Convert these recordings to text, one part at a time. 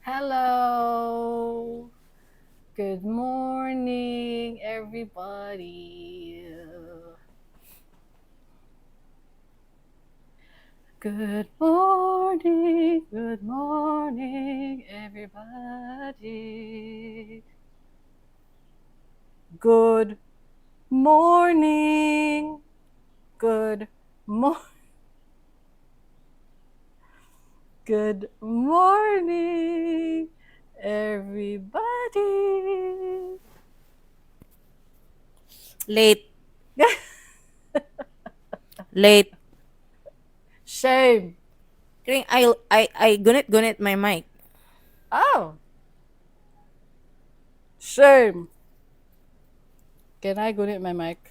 Hello. Good morning, everybody. Good morning, everybody. Good morning. Good morning, everybody. Late. Late. Shame. Kring, I gunit my mic. Oh. Shame. Can I gunit my mic?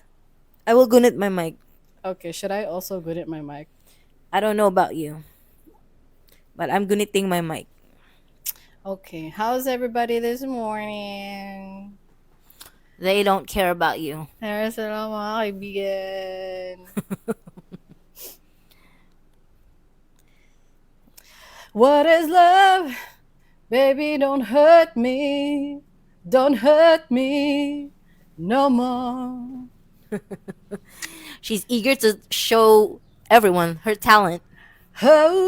I will gunit my mic. Okay, should I also gunit my mic? I don't know about you, but I'm guniting my mic. Okay, how's everybody this morning? They don't care about you. There's sila mga kaibigan. What is love? Baby, don't hurt me. Don't hurt me no more. She's eager to show everyone her talent. Oh.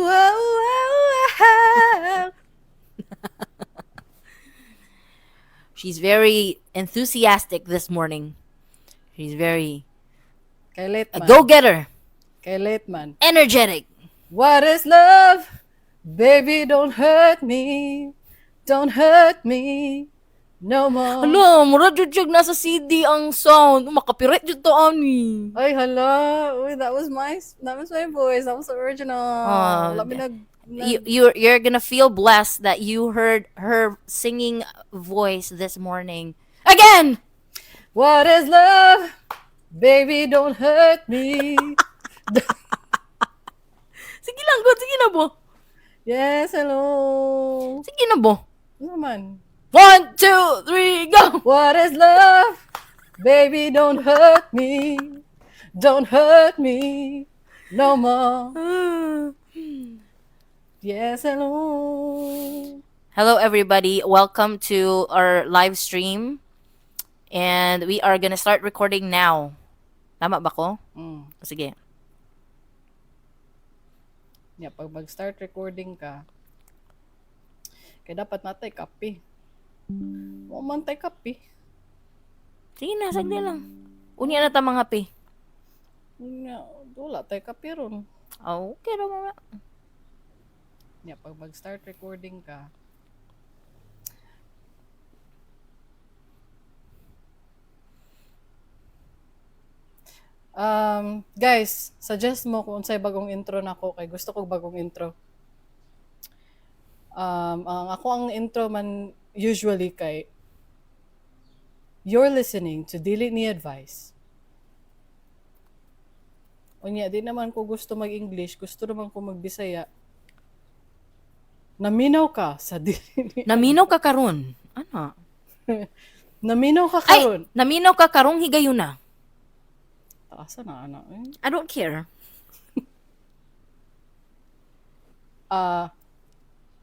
She's very enthusiastic this morning. She's very Kay late a man. go-getter, Kay late man. Energetic. What is love? Baby, don't hurt me. Don't hurt me no more. Hala, mura jud siyag nasa CD ang sound. Maka-copyright jud to ani. Ay, hala. Uy, that was my voice. That was the original. Oh, Let me nag you're gonna feel blessed that you heard her singing voice this morning. Again! What is love? Baby, don't hurt me. Sige lang, God. Sige na bo. Yes, hello. Sige na bo. Ano naman? 1, 2, 3, go! What is love? Baby, don't hurt me. Don't hurt me no more. Yes, hello. Hello, everybody. Welcome to our live stream. And we are gonna start recording now. Tama ba ko? Mm. Sige. Yeah, pag mag-start recording ka, kaya dapat natay kape. Wa man tay kape. Sige na, sagdi lang. Unya na ta mga pe. Nya, wala tay kape ron. Oh, okay ra mga. Nya, pag mag-start recording ka, guys, suggest mo kung unsay bagong intro nako kay gusto ko bagong intro. Ang ako ang intro man usually kay "You're listening to Dili Ni Advice." Unya, di naman ko gusto mag-English, gusto naman ko magbisaya. Naminaw ka sa Dili Ni Naminaw ka karon. Ano? Naminaw ka Ay, karon. Naminaw ka karong higayuna. Asa na ana eh? I don't care.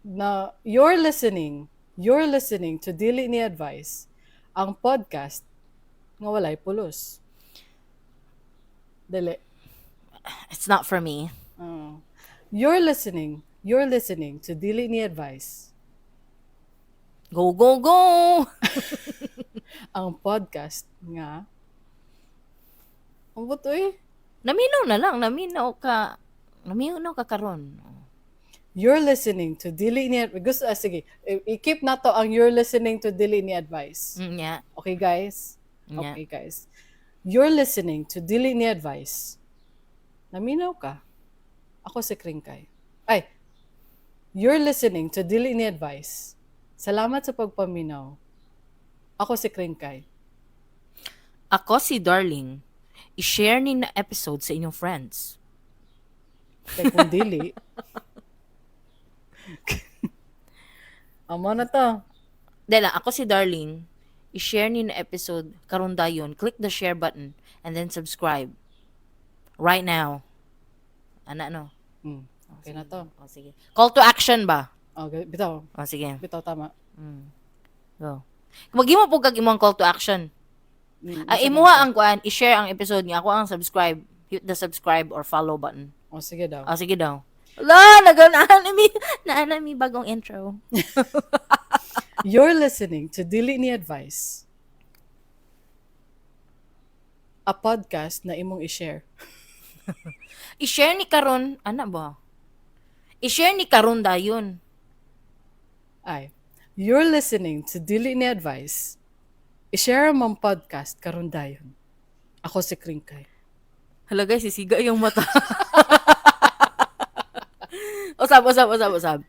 Na you're listening to Dili Ni Advice, ang podcast nga walay pulos. Dili. It's not for me. Oh. You're listening to Dili Ni Advice. Go, go, go! Ang podcast nga ang buto eh. Naminaw na lang. Naminaw ka. Naminaw ka karon. You're listening to Dili Ni Advice. Gusto, sige, i-keep na to ang "You're listening to Dili Ni Advice." Okay, guys? Yeah. Okay, guys. You're listening to Dili Ni Advice. Naminaw ka. Ako si Kringkay. Ay, you're listening to Dili Ni Advice. Salamat sa pagpaminaw. Ako si Kringkay. Ako si Darling. I-share ni na episode sa inyong friends. Kay kung dili, amo na to. Dela, ako si Darling. I-share ni na episode karon dayon. Click the share button and then subscribe. Right now. Ana no? Okay na to. Oh, sige. Call to action ba? Oh, bitaw. Oh, sige. Bitaw, tama. Go. Maghimo po kag imong call to action. Ah, Unsa man imuha siya? Ang kuan, i-share ang episode nga ako ang subscribe. Hit the subscribe or follow button. Oh, sige daw. Ah, sige daw. Wala, naganaan mi, naana mi bagong intro. You're listening to Dili Ni Advice. A podcast na imong i-share. I-share ni karon, ana ba? I-share ni karon dayon. Ay, you're listening to Dili Ni Advice. I-share ang podcast karon dayon. Ako si Kringkay. Hala guys, sisiga yung mata. Usab, usab, usab, usab.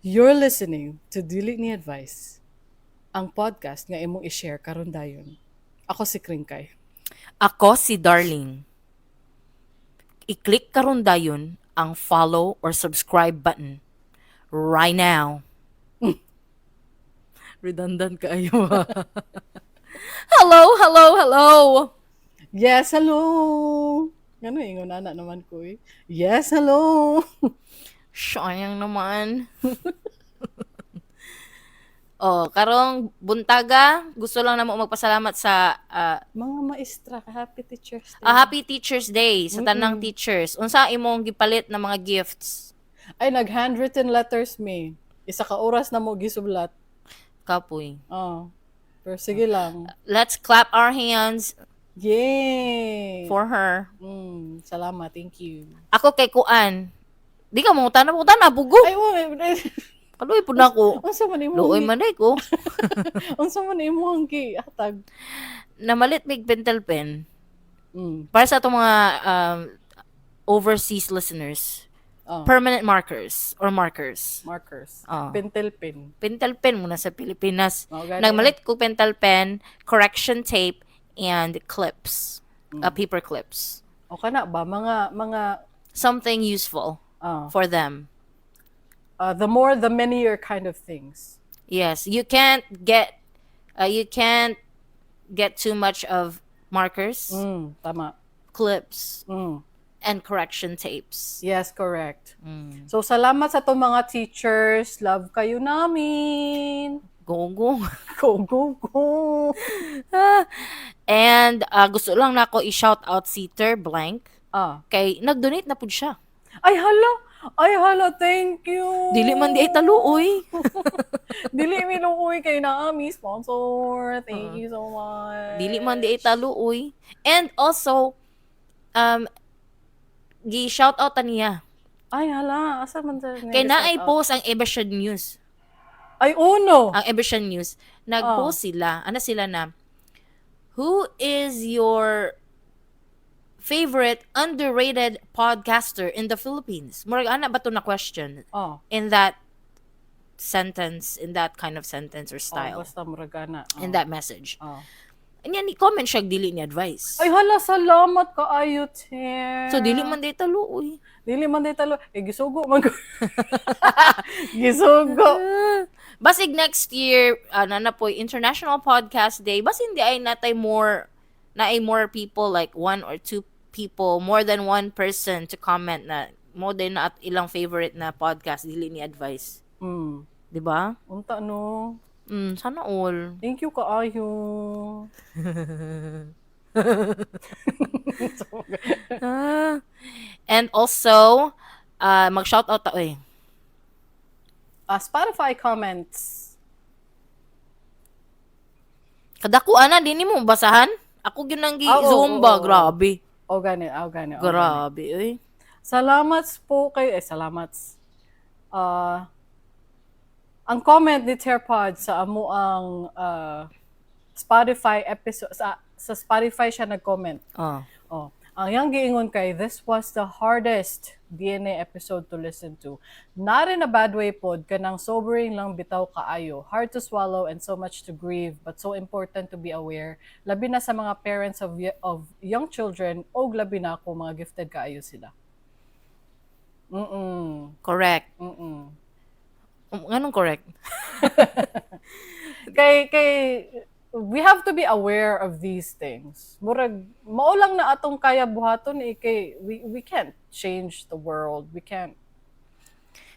You're listening to Dili Ni Advice. Ang podcast nga imong i-share karon dayon. Ako si Kringkay. Ako si Darling. I-click karon dayon ang follow or subscribe button right now. Redundant kaayo. Hello, hello, hello. Yes, hello. Ngano ingon ana naman ko eh. Yes, hello. Sayang naman. Oh, karong buntaga, gusto lang namo magpasalamat sa Mga maestra, Happy Teachers Day. Ah, Happy Teachers Day sa tanang teachers. Unsa imong gipalit na mga gifts? Ay, nag-handwritten letters me. Isa ka oras na mo gisublat. Kapoy. Oh. Pero sige lang. Let's clap our hands Yay! for her. Salamat, thank you. Ako kay kuan. Di ka mo utana, utana bugo. Ay, oh, Kaluoy pud nako. Unsa man imong Luoy man day ko. Unsa man imong gihatag? Namalit mig pentel pen. Para sa atong mga overseas listeners, permanent markers or markers. Markers. Oh. Pentel pen. Pentel pen muna sa Pilipinas. Oh, gani. Nagmalit ko pentel pen, correction tape, and clips. Paper clips. O kana ba mga Something useful for them. The more the many kind of things. Yes, you can't get too much of markers, Tama. Clips, and correction tapes. Yes, correct. So salamat sa atong mga teachers. Love kayo namin. Go go. Go go go. And gusto lang nako i-shout out si Ter Blank kay nag-donate na pud siya. Ay hala. Ay hala, thank you. Dili man di ay taluoy. Dili mi luoy kay naami sponsor. Thank you so much. Dili man di ay taluoy. And also gi-shout out ta niya. Ay hala, asa man sa Kay naay post ang Ebashan News. Ay uno. Ang Ebashan News, nag-post sila. Ano sila na, "Who is your favorite underrated podcaster in the Philippines?" Murag ana ba to na question? Oh. In that sentence, in that kind of sentence or Oh, style. basta murag ana. Oh. In that message. Oh. Anya ni comment siya dili ni advice. Ay hala, salamat kaayo, Ter. So dili man di taluoy. Dili man di talo. Eh gisugo man ko. Gisugo. Ah. Basig next year, ano na po, International Podcast Day, basin di ay natay more, na ay more people, like one or two people, more than one person to comment na mo din na at ilang favorite na podcast, dili ni advice. 'Di ba? Unta no. Sana all. Thank you kaayo. Ah. And also, mag-shout out ta oy. Spotify comments. Kadako ana dinhi mo basahan? Ako gyud nang gi Ah, oo, Zumba, oo, oo. grabe. O gani, o gani, o gani. Grabe oy. Salamat po kay eh salamat. Ang comment ni Terpod sa amo ang Spotify episode sa Spotify siya nag-comment. Oh. Oh, ang iyang giingon kay, "This was the hardest DNA episode to listen to. Not in a bad way pod, kanang sobering lang bitaw kaayo. Hard to swallow and so much to grieve, but so important to be aware. Labi na sa mga parents of young children og labi na kung mga gifted kaayo sila." Correct. Nganong correct? Kay we have to be aware of these things. Murag mao lang na atong kaya buhaton eh kay we can't change the world. We can't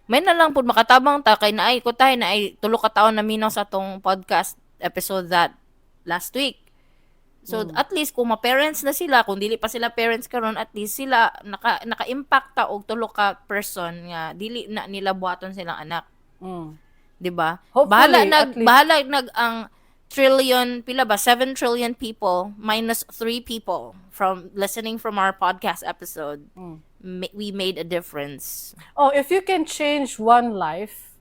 May na lang pud makatabang ta kay naay ko tay naay tulo ka taon na minaw sa atong podcast episode that last week. So at least kung ma-parents na sila, kung dili pa sila parents karon, at least sila naka-impact ta og tulo ka person nga dili na nila buhaton silang anak, 'di ba? Hopefully, Bahala nag at least. Bahala nag ang trillion, pila ba, 7 trillion people minus 3 people from listening from our podcast episode. We made a difference. Oh, if you can change one life,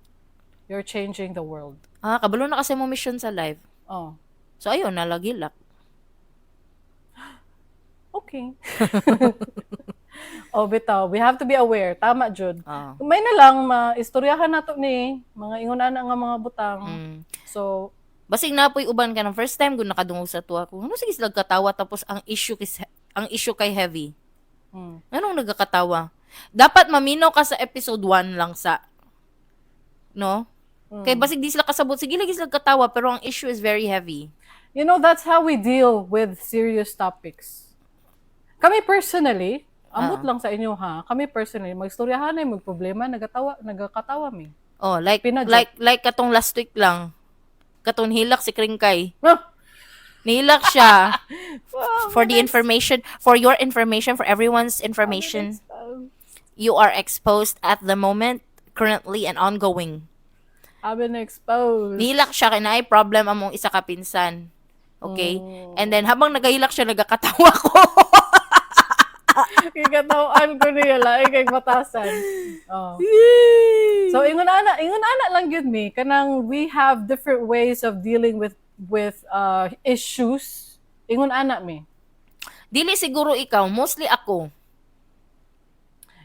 you're changing the world. Ah, kabalo na kasi mo mission sa life. Oh. So ayun na lagi lak. Okay. Oh, bitaw, we have to be aware. Tama, jud. Ah. May na lang, maistoryahan nato ni, mga ingon ana nga mga butang. So, Basig na po'y uban ka ng first time kung nakadungog sa tuwa ko. Ano sige sila katawa tapos ang issue kay heavy. Anong nagakatawa? Dapat maminaw ka sa episode 1 lang sa, no? Kay basig di sila kasabot, sige lagi sila katawa pero ang issue is very heavy. That's how we deal with serious topics. Kami personally, ambot lang sa inyo ha, kami personally, magstoryahan ay magproblema, nagatawa, nagakatawa mi. Oh, like Pina-joke. like katong last week lang. Katong hilak si Kringkay. Ah! Nihilak siya. Wow, For the information, for your information, for everyone's information, you are exposed at the moment, currently and ongoing. I've been exposed. Nihilak siya kay naay problem among isa ka pinsan. Okay? And then habang nagahilak siya, nagakatawa ko. Kikatawan ko niya lain kay batasan. Oh. So ingon ana lang gyud mi kanang we have different ways of dealing with issues. Ingon ana mi. Dili siguro ikaw, mostly ako.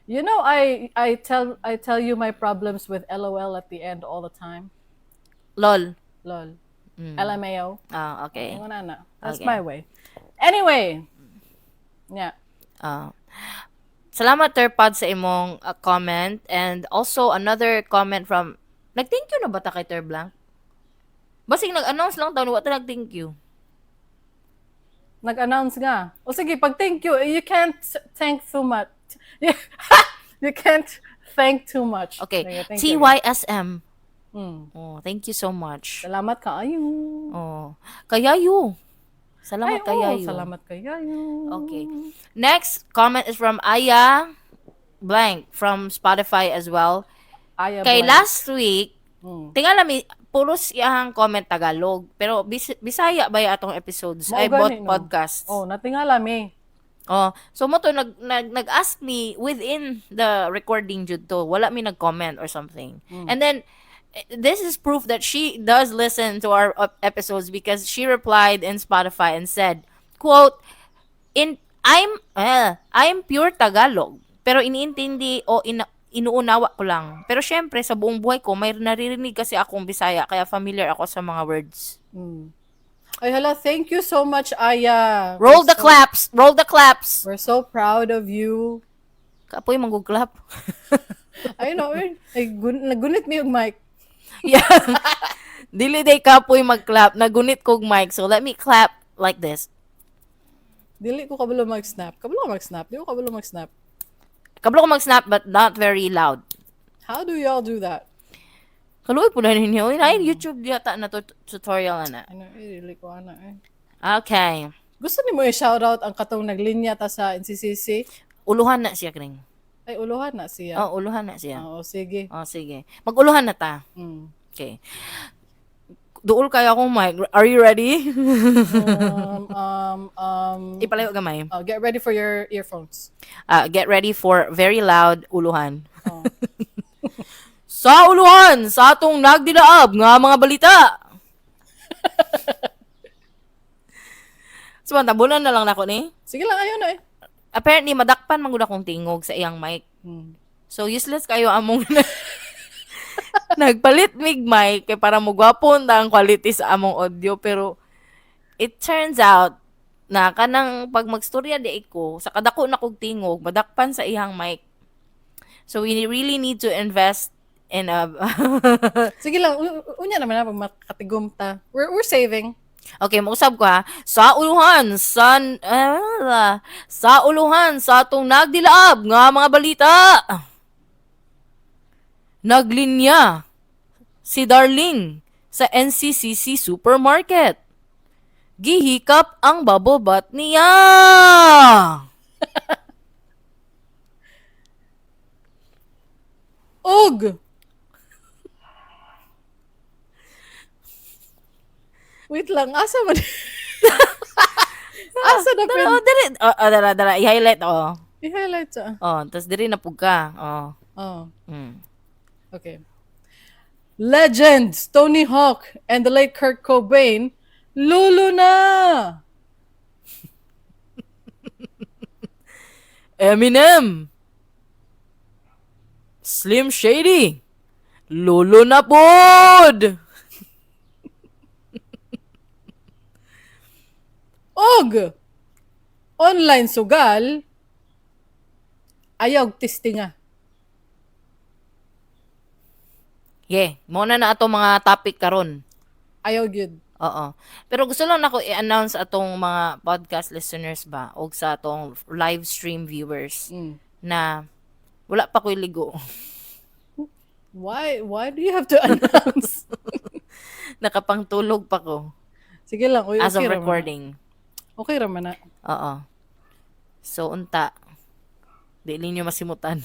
I tell you my problems with LOL at the end all the time. LOL. LOL. LMAO. Ah, okay. Ingon ana. That's my way. Anyway. Yeah. Ah. Salamat, Terpod, sa imong comment and also another comment from. Nag-thank you na ba ta kay Ter Blanc? Basig nag-announce lang taon, wa ta nag-thank you. Nag-announce nga. O sige, pag thank you, you can't thank too much. You can't thank too much. Okay. Sige, thank you. TYSM. Oh, thank you so much. Salamat kaayo. Oh, kayayo. Salamat Ay, oo, kayayo. Salamat kayayo. Okay. Next comment is from Aya Blank from Spotify as well. Aya Kay Blank. last week, tingala mi puros iyang comment Tagalog, pero Bisaya ba ya atong episodes? Mao Ay, bot gani, no? podcasts. Oh, natingala mi. Oh, so mo to nag nag-ask me within the recording jud to. Wala mi nag-comment or something. And then this is proof that she does listen to our episodes because she replied in Spotify and said, quote, in I'm pure Tagalog, pero iniintindi o inuunawa ko lang. Pero syempre sa buong buhay ko may naririnig kasi akong Bisaya kaya familiar ako sa mga words. Ay hala, thank you so much, Aya. Roll the claps. Roll the claps. We're so proud of you. Kapoy manggug-clap. Ay no, eh. Ay, nagunit mi og mic. Yeah. Dili day kapoy mag-clap. Nagunit kog mic. So let me clap like this. Dili ko kabalo mag-snap. Kabalo ka mag-snap. Di ko kabalo mag-snap. Kabalo ko mag-snap but not very loud. How do y'all do that? Kaluoy po na ninyo. Ay, YouTube yata na to, tutorial na na. Ano, eh, dili ko ana eh. Okay. Gusto nimo i-shoutout ang katong naglinya ta sa NCCC? Uluhan na siya, Kring. Ay, uluhan na siya. Oh, uluhan na siya. Oo, sige. Oh, sige. Mag-uluhan na ta. Okay. Duol kayo akong mic. Are you ready? Ipalayo gamay. Oh, get ready for your earphones. Get ready for very loud uluhan. Oh. Sa uluhan, sa atong nagdilaab nga mga balita. So, tabunan na lang nako ni. Sige lang, ayun na eh. Apparently, madakpan man gud akong tingog sa iyang mic. So, useless kayo among nagpalit mig mic kay para mo gwapon ta ang quality sa among audio, pero it turns out na kanang pag magstorya di ko sa kadako na kog tingog madakpan sa iyang mic. So we really need to invest in a Sige lang, unya naman na pag makatigom ta. We're saving. Okay, mausab ko ha. Sa uluhan sa atong nagdilaab nga mga balita. Naglinya si Darling sa NCCC supermarket. Gihikap ang bubble butt niya. Og! Wait lang, asa man? Asa na Dara, pin? oh, diri. Oh, oh, dara, dara. I-highlight, oh. I-highlight siya. Oh, tas diri na pug ka. Oh. Oh, okay. Legends Tony Hawk and the late Kurt Cobain, lulo na! Eminem. Slim Shady. Lolo na pod. Og! Online sugal, ayaw testinga. Yeah, mo na na ato mga topic karon. Ayaw gyud. Oo. Pero gusto lang nako i-announce atong mga podcast listeners ba og sa atong live stream viewers na wala pa ko'y ligo. Why do you have to announce? Nakapangtulog pa ko Sige lang, uy, as okay of ra man na. recording. Okay ra man na. Oo. So unta di ninyo masimutan.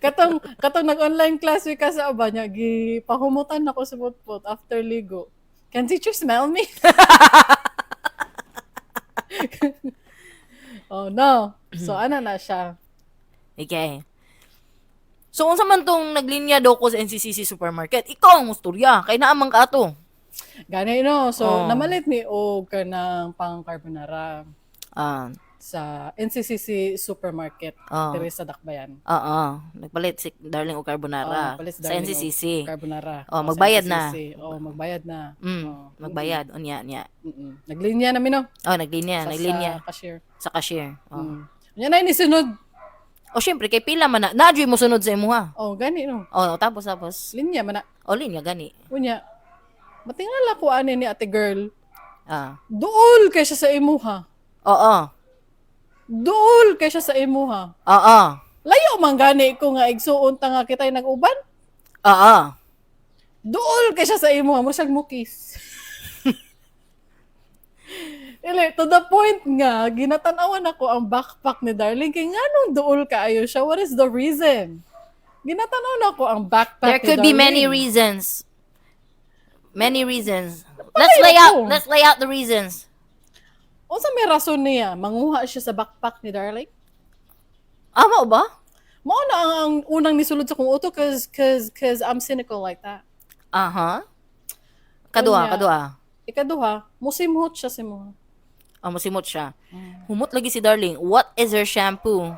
Katong nag-online class we ka sa aba niya, gipahumutan ako sa putput after ligo. Can teacher smell me? Oh no. So ana na siya. Okay. So unsa man tong naglinya daw ko sa NCCC supermarket? Ikaw ang musturya kay naa man ka ato. Gani no. So Oh. namalit mi og kanang pang carbonara sa NCCC supermarket diri sa Dakbayan. Oo. Nagpalit si Darling og carbonara Oh, nagpalit si sa Darling og NCCC. Carbonara. Oh, Sa magbayad na. NCCC. Oh, magbayad na. Oh. Magbayad unya nya. Naglinya na mi no. Oh, naglinya, Sa, naglinya sa cashier. sa cashier. Oh. Unya na inisunod. Oh, syempre kay pila man na. Naadyoy mo sunod sa imuha. Oh, gani no. Oh, tapos tapos. Linya man na. Oh, linya gani. Unya, matingala ko ani ni ate girl. Duol kay siya sa imuha. Oo. Duol kay siya sa imuha. Oo. Layo man gani ko nga igsuon ta nga kita'y nag-uban. Oo. Duol kay siya sa imuha, mo siyang mukis. Ili, to the point nga, ginatanawan ako ang backpack ni Darling. Kay nganong duol kaayo siya? What is the reason? Ginatanaw ako ang backpack There ni could be Darling. many reasons. Many reasons. Let's lay ako. out let's lay out the reasons. Unsa may rason niya? Manguha siya sa backpack ni Darling? Mao ba? Mao na ang unang nisulod sa kong utok cause I'm cynical like that. Aha. Kadua, Unya. kadua. Ikaduha, musimhot siya sa imuha. Oh, musimot siya. Humot lagi si Darling. What is her shampoo?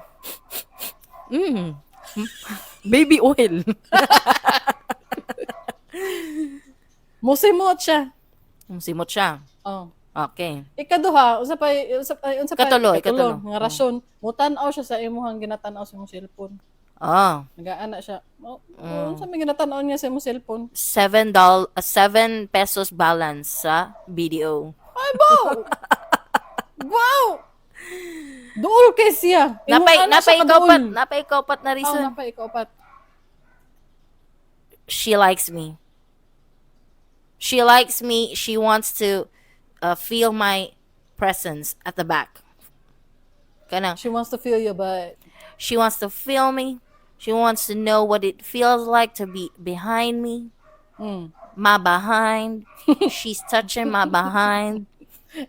Baby oil. Musimot siya. Musimot siya. Oh. Okay. Ikaduha, unsa pa unsa pa unsa pa Ikatulo, ikatulo. nga rason, mutan-aw siya sa imuhang ginatan-aw sa imong cellphone. Oh. Nagaana siya. Oh, unsa may ginatan-aw niya sa imong cellphone? $7 7 pesos balance sa BDO. Ay, bow! Wow! Duol kay siya. Napay Ingon ana napay siya ikaw pat, kaduol. napay ikaw pat na Oh, reason. napay ikaw pat. She likes me. She likes me. She wants to feel my presence at the back. Kanang She wants to feel you, but she wants to feel me. She wants to know what it feels like to be behind me. My behind. She's touching my behind.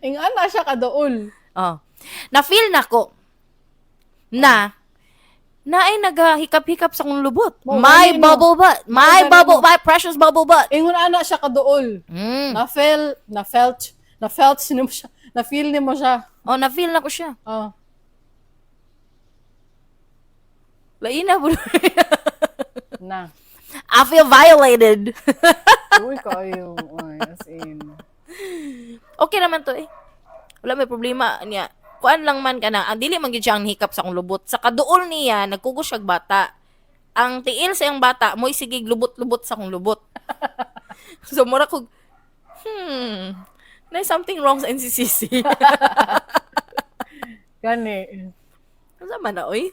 Ingana siya kaduol. Oh. Na-feel na ko na na ay nagahikap-hikap sa kong lubot. Mo, My gani, no? bubble butt. My Mo, gani, bubble, no? my precious bubble butt. Ingon ana siya kaduol. Na-feel, na-felt, na-felt nimo siya. Na-feel nimo siya. Oh, na-feel na ko siya. Oh. Lain na, bro. Na. I feel violated. Uy, kayo. Uy, as in. Okay naman to eh. Wala may problema niya. Kuan lang man ka na, ang dili man gyud siya ang hikap sa akong lubot. Sa kaduol niya, nagkugos siyag bata. Ang tiil sa iyang bata, mo'y sige lubot-lubot sa akong lubot. So mura kog there's something wrong sa NCCC. Gani. Ano man na, oy?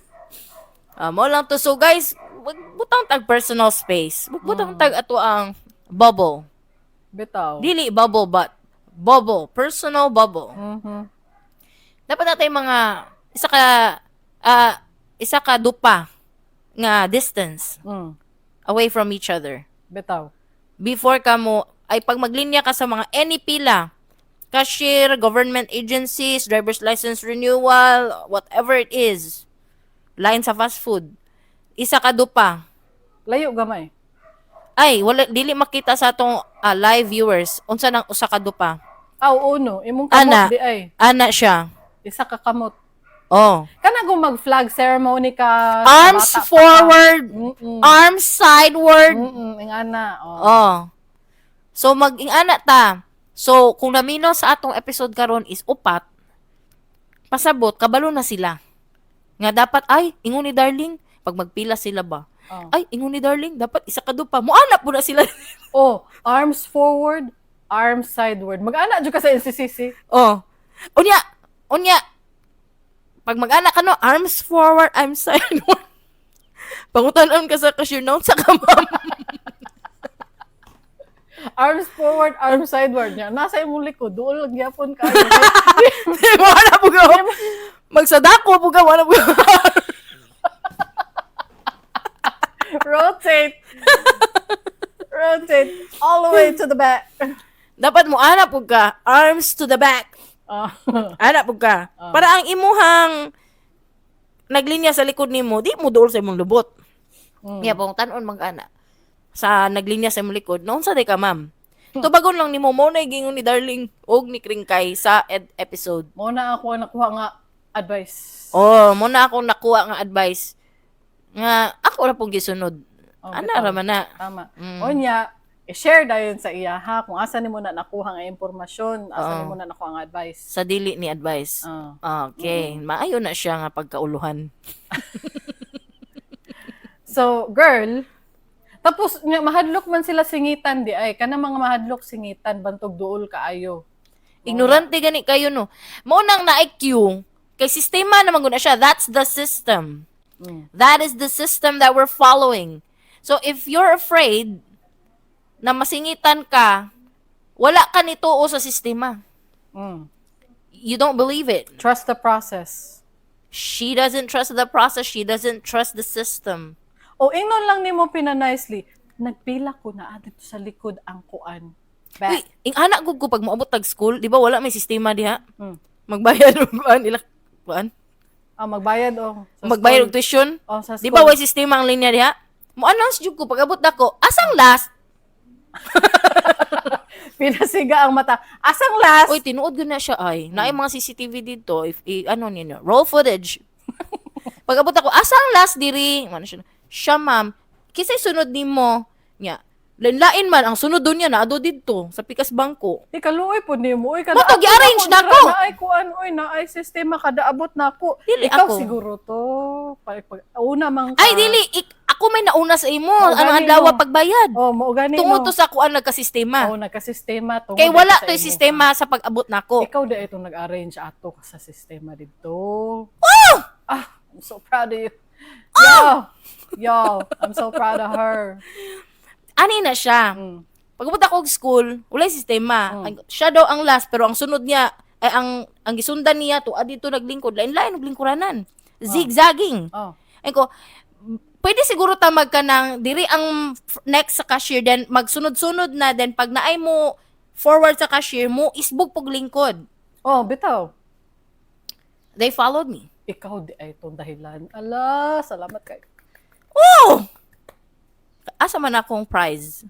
Mo lang to. So guys, wag Magbutang tag personal space. Magbutang tag ato ang bubble. Bitaw. Dili bubble but bubble, personal bubble. Dapat natay mga isa ka dupa nga distance away from each other. Bitaw. Before ka mo ay pag maglinya ka sa mga any pila, cashier, government agencies, driver's license renewal, whatever it is, line sa fast food, isa ka dupa. Layo gamay. Ay, wala, dili makita sa atong live viewers unsa nang usa ka dupa. Aw, uno. Imong kamot Ana. di ay. Ana siya. Isa ka kamot. Oh. Kana kung mag-flag ceremony ka sa Arms bata pa ka. forward, arms sideward. Ingana. Oh. Oh. So mag ingana ta. So kung naminaw sa atong episode karon is upat, pasabot kabalo na sila. Nga dapat ay ingon ni Darling pag magpila sila ba. Oh. Ay, ingon ni Darling dapat isa ka dupa. Moana po na sila. Oh, arms forward, arms sideward. Mag-ana jud ka sa NCCC. Oh. Unya, unya pag mag-ana ka no, arms forward, arms sideward. Pangutan-on ka sa cashier, no? Sa ka, ma'am. Arms forward, arms sideward niya. Nasa imong likod, duol lang gyapon ka. Wala po ka. Magsadako po ka, wala po ka. Rotate. Rotate all the way to the back. Dapat mo ana po ka, arms to the back. Oh. Ana po ka. Para ang imuhang naglinya sa likod nimo, di mo duol sa imong lubot. Yeah, pong tan-on mag-ana. Sa naglinya sa imong likod, noon sa di ka, ma'am? Tubagon lang nimo mo na gingon ni Darling og ni Kringkay sa episode. Mo na ako nakuha nga advice. Oh, mo na akong nakuha nga advice nga ako ra pong gisunod. Oh, Ana bitaw. ra man na. Tama. Unya, i-share dayon sa iya ha kung asa nimo na nakuha nga impormasyon, asa Oo. nimo na nakuha nga advice. Sa dili ni advice. Oh. Okay, maayo na siya nga pagkauluhan. So, girl, tapos nga mahadlok man sila singitan di ay kana mga mahadlok singitan bantog duol kaayo. Ignorante gani kayo no. Mo nang na IQ kay sistema naman gud na siya. That's the system. That is the system that we're following. So if you're afraid na masingitan ka, wala ka nituo sa sistema. You don't believe it. Trust the process. She doesn't trust the process. She doesn't trust the system. O ingnon lang nimo pina-nicely, nagpila ko na dito sa likod ang kuan. Uy, Back. ing anak gud ko pag moabot tag school, di ba wala may sistema diha? Magbayad og kuan ila kuan. Ah, magbayad oh. Sa Magbayad school. og tuition. Oh, sa Di ba school. way sistema ang linya diha? Mo announce jud ko pag abot nako, asang last? Pinasiga ang mata. Asang last? Uy, tinuod gyud na siya ay. Naay mga CCTV dito if ano ninyo, roll footage. Pag abot ako, asang last diri? Ano siya? Siya ma'am, kisay sunod nimo nya. Lain-lain man ang sunod doon niya na ado didto sa pikas bangko. Di kaluoy po nimo. Uy, kada Mo to, gi-arrange na ko. Naay kuan, oy, naay sistema kada abot na ako. Dili Ikaw ako. siguro to. Pag, una man ka. Ay dili ako may nauna sa imo Mao anong gani, adlaw no. pagbayad. Oh, mao gani Tungod no. to sa kuan nagkasistema. Oh, nagkasistema tungod Kay wala dito sa to'y imo. sistema sa pag-abot nako. Ikaw da itong nag-arrange ato ka sa sistema dito. Oh! Ah, I'm so proud of you. Yo! Yo, I'm so proud of her. Ani na siya. Pag-abot ako og school, walay sistema. Ang, siya daw ang last pero ang sunod niya ay ang gisundan niya to dito naglingkod, lain-lain og lingkuranan. Zigzagging. Oh. Ay ko, pwede siguro ta magka ng diri ang next sa cashier then magsunod-sunod na then pag naay mo forward sa cashier mo isbog pog lingkod. Oh, bitaw. They followed me. Ikaw di ay itong dahilan. Ala, salamat kay. Oh! Asa man akong prize?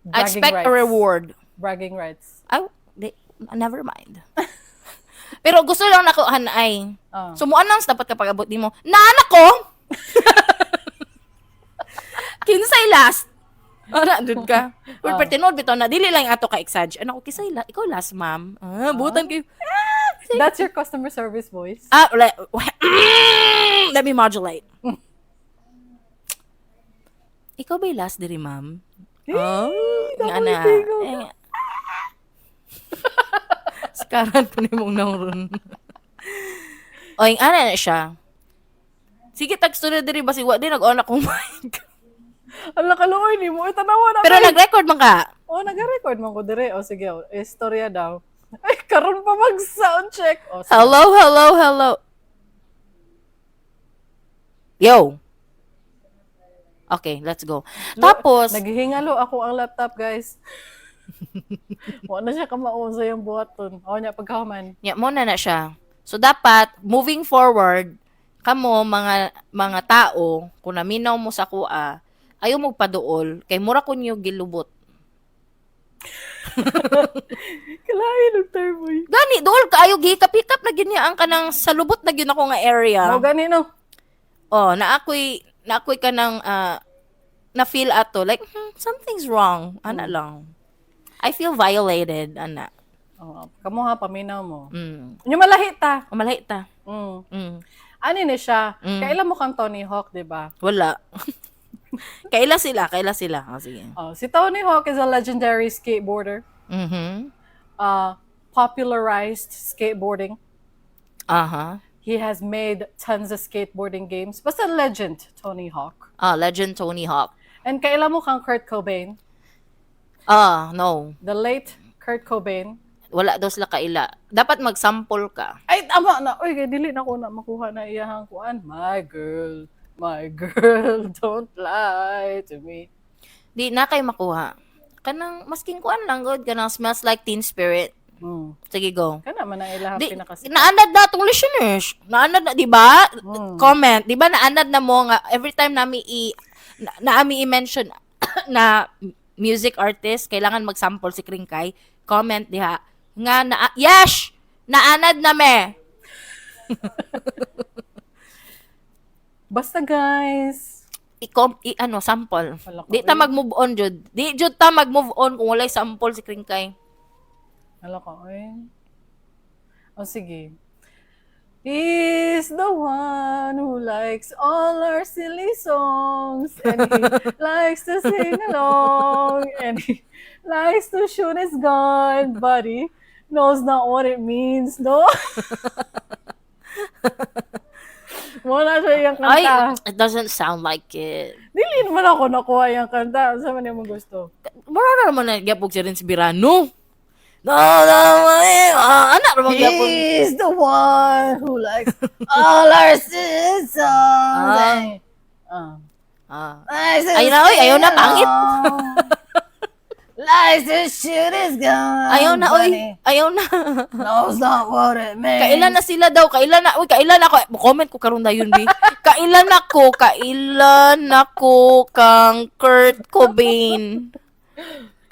I Bragging expect a rights. reward. Bragging rights. Ay, di, never mind. Pero gusto lang nako hanay. Oh. So mo announce dapat kapag abot nimo, naanak ko. Kinsay last? Ana dud ka. Pero oh. Tinuod bitaw na dili lang ato ka exage. Ano ko kinsay la ikaw last ma'am. Ah, butan kayo. That's your customer service voice. Ah, let me modulate. Ikaw ba last diri ma'am? Oh, nga na. Eh, Sakaran po ni mong nauron. O, yung ana na siya. Sige, tag-studio diri basig wa din nag-on akong mic. Ala, kaluoy ni mo. Ay, tanawa na Pero kay. nag-record man ka. Oh, nag-record man ko dire. O sige, oh, istorya daw. Ay, karon pa mag-sound check. O, sige. Hello, hello, hello. Yo. Okay, let's go. Tapos, Naghihingalo ako ang laptop, guys. Wa na siya kamao sa iyang buhaton. O nya pagkahuman. Nya mo na na siya. So dapat moving forward kamo mga tao kung naminaw mo sa kuha, ayaw mo paduol kay mura ko niyo gilubot. Kalain og term oy. Gani duol kaayo gihikap-hikap na gyud niya ang kanang sa lubot na gyud ako nga area. Mo gani no. Oh, na ako'y kanang na feel ato like something's wrong. Ana lang. I feel violated ana. Oh, kamo ha, paminaw mo. Nya malahi ta. Malahi ta. Ani ni siya? Kaila mo kang Tony Hawk, di ba? Wala. Kaila sila, kaila sila. Oh, sige. Oh, si Tony Hawk is a legendary skateboarder. Popularized skateboarding. He has made tons of skateboarding games. Basta legend, Tony Hawk. Ah, legend Tony Hawk. And kaila mo kang Kurt Cobain? Ah, no. The late Kurt Cobain. Wala daw sila kaila. Dapat mag-sample ka. Ay, tama na. Uy, kay dili na ko na makuha na iyahang kuan. My girl, don't lie to me. Di na kayo makuha. Kanang masking kuan lang gud, kanang "Smells Like Teen Spirit." Sige, go. Kana man ang ilahang Di, pinakasikat. Naanad na tong listeners. Naanad na, di ba? Mm. Comment. Di ba naanad na mo nga every time nami i na, naami i-mention na music artist, kailangan mag-sample si Kringkay. Comment diha nga na yes, naanad na me. Basta guys. I ano sample. Wala ko, Di ta eh. mag-move on jud. Di jud ta mag-move on kung walay sample si Kringkay. Wala ko, eh. O sige. He's the one who likes all our silly songs, and he likes to sing along, and he likes to shoot his gun, but he knows not what it means, no? Wala siya yung Ay, kanta. it doesn't sound like it. Dili naman ako nakuha yung kanta. Sa man yung gusto? Mura na naman na gyapog si Renz Birano. No, no, eh, ah, anak naman gyapon. He's the one who likes all our silly songs. Ah. Ah. Ah. Likes to Ayun na, oy, ayaw na, pangit. Likes to shoot his gun. Ayaw na, oy. Ayaw na. Knows not what it means. Kailan na sila daw? Kailan na? Uy, kailan ako? Comment ko karon dayon, bi. Kailan ako? Kailan ako kang Kurt Cobain?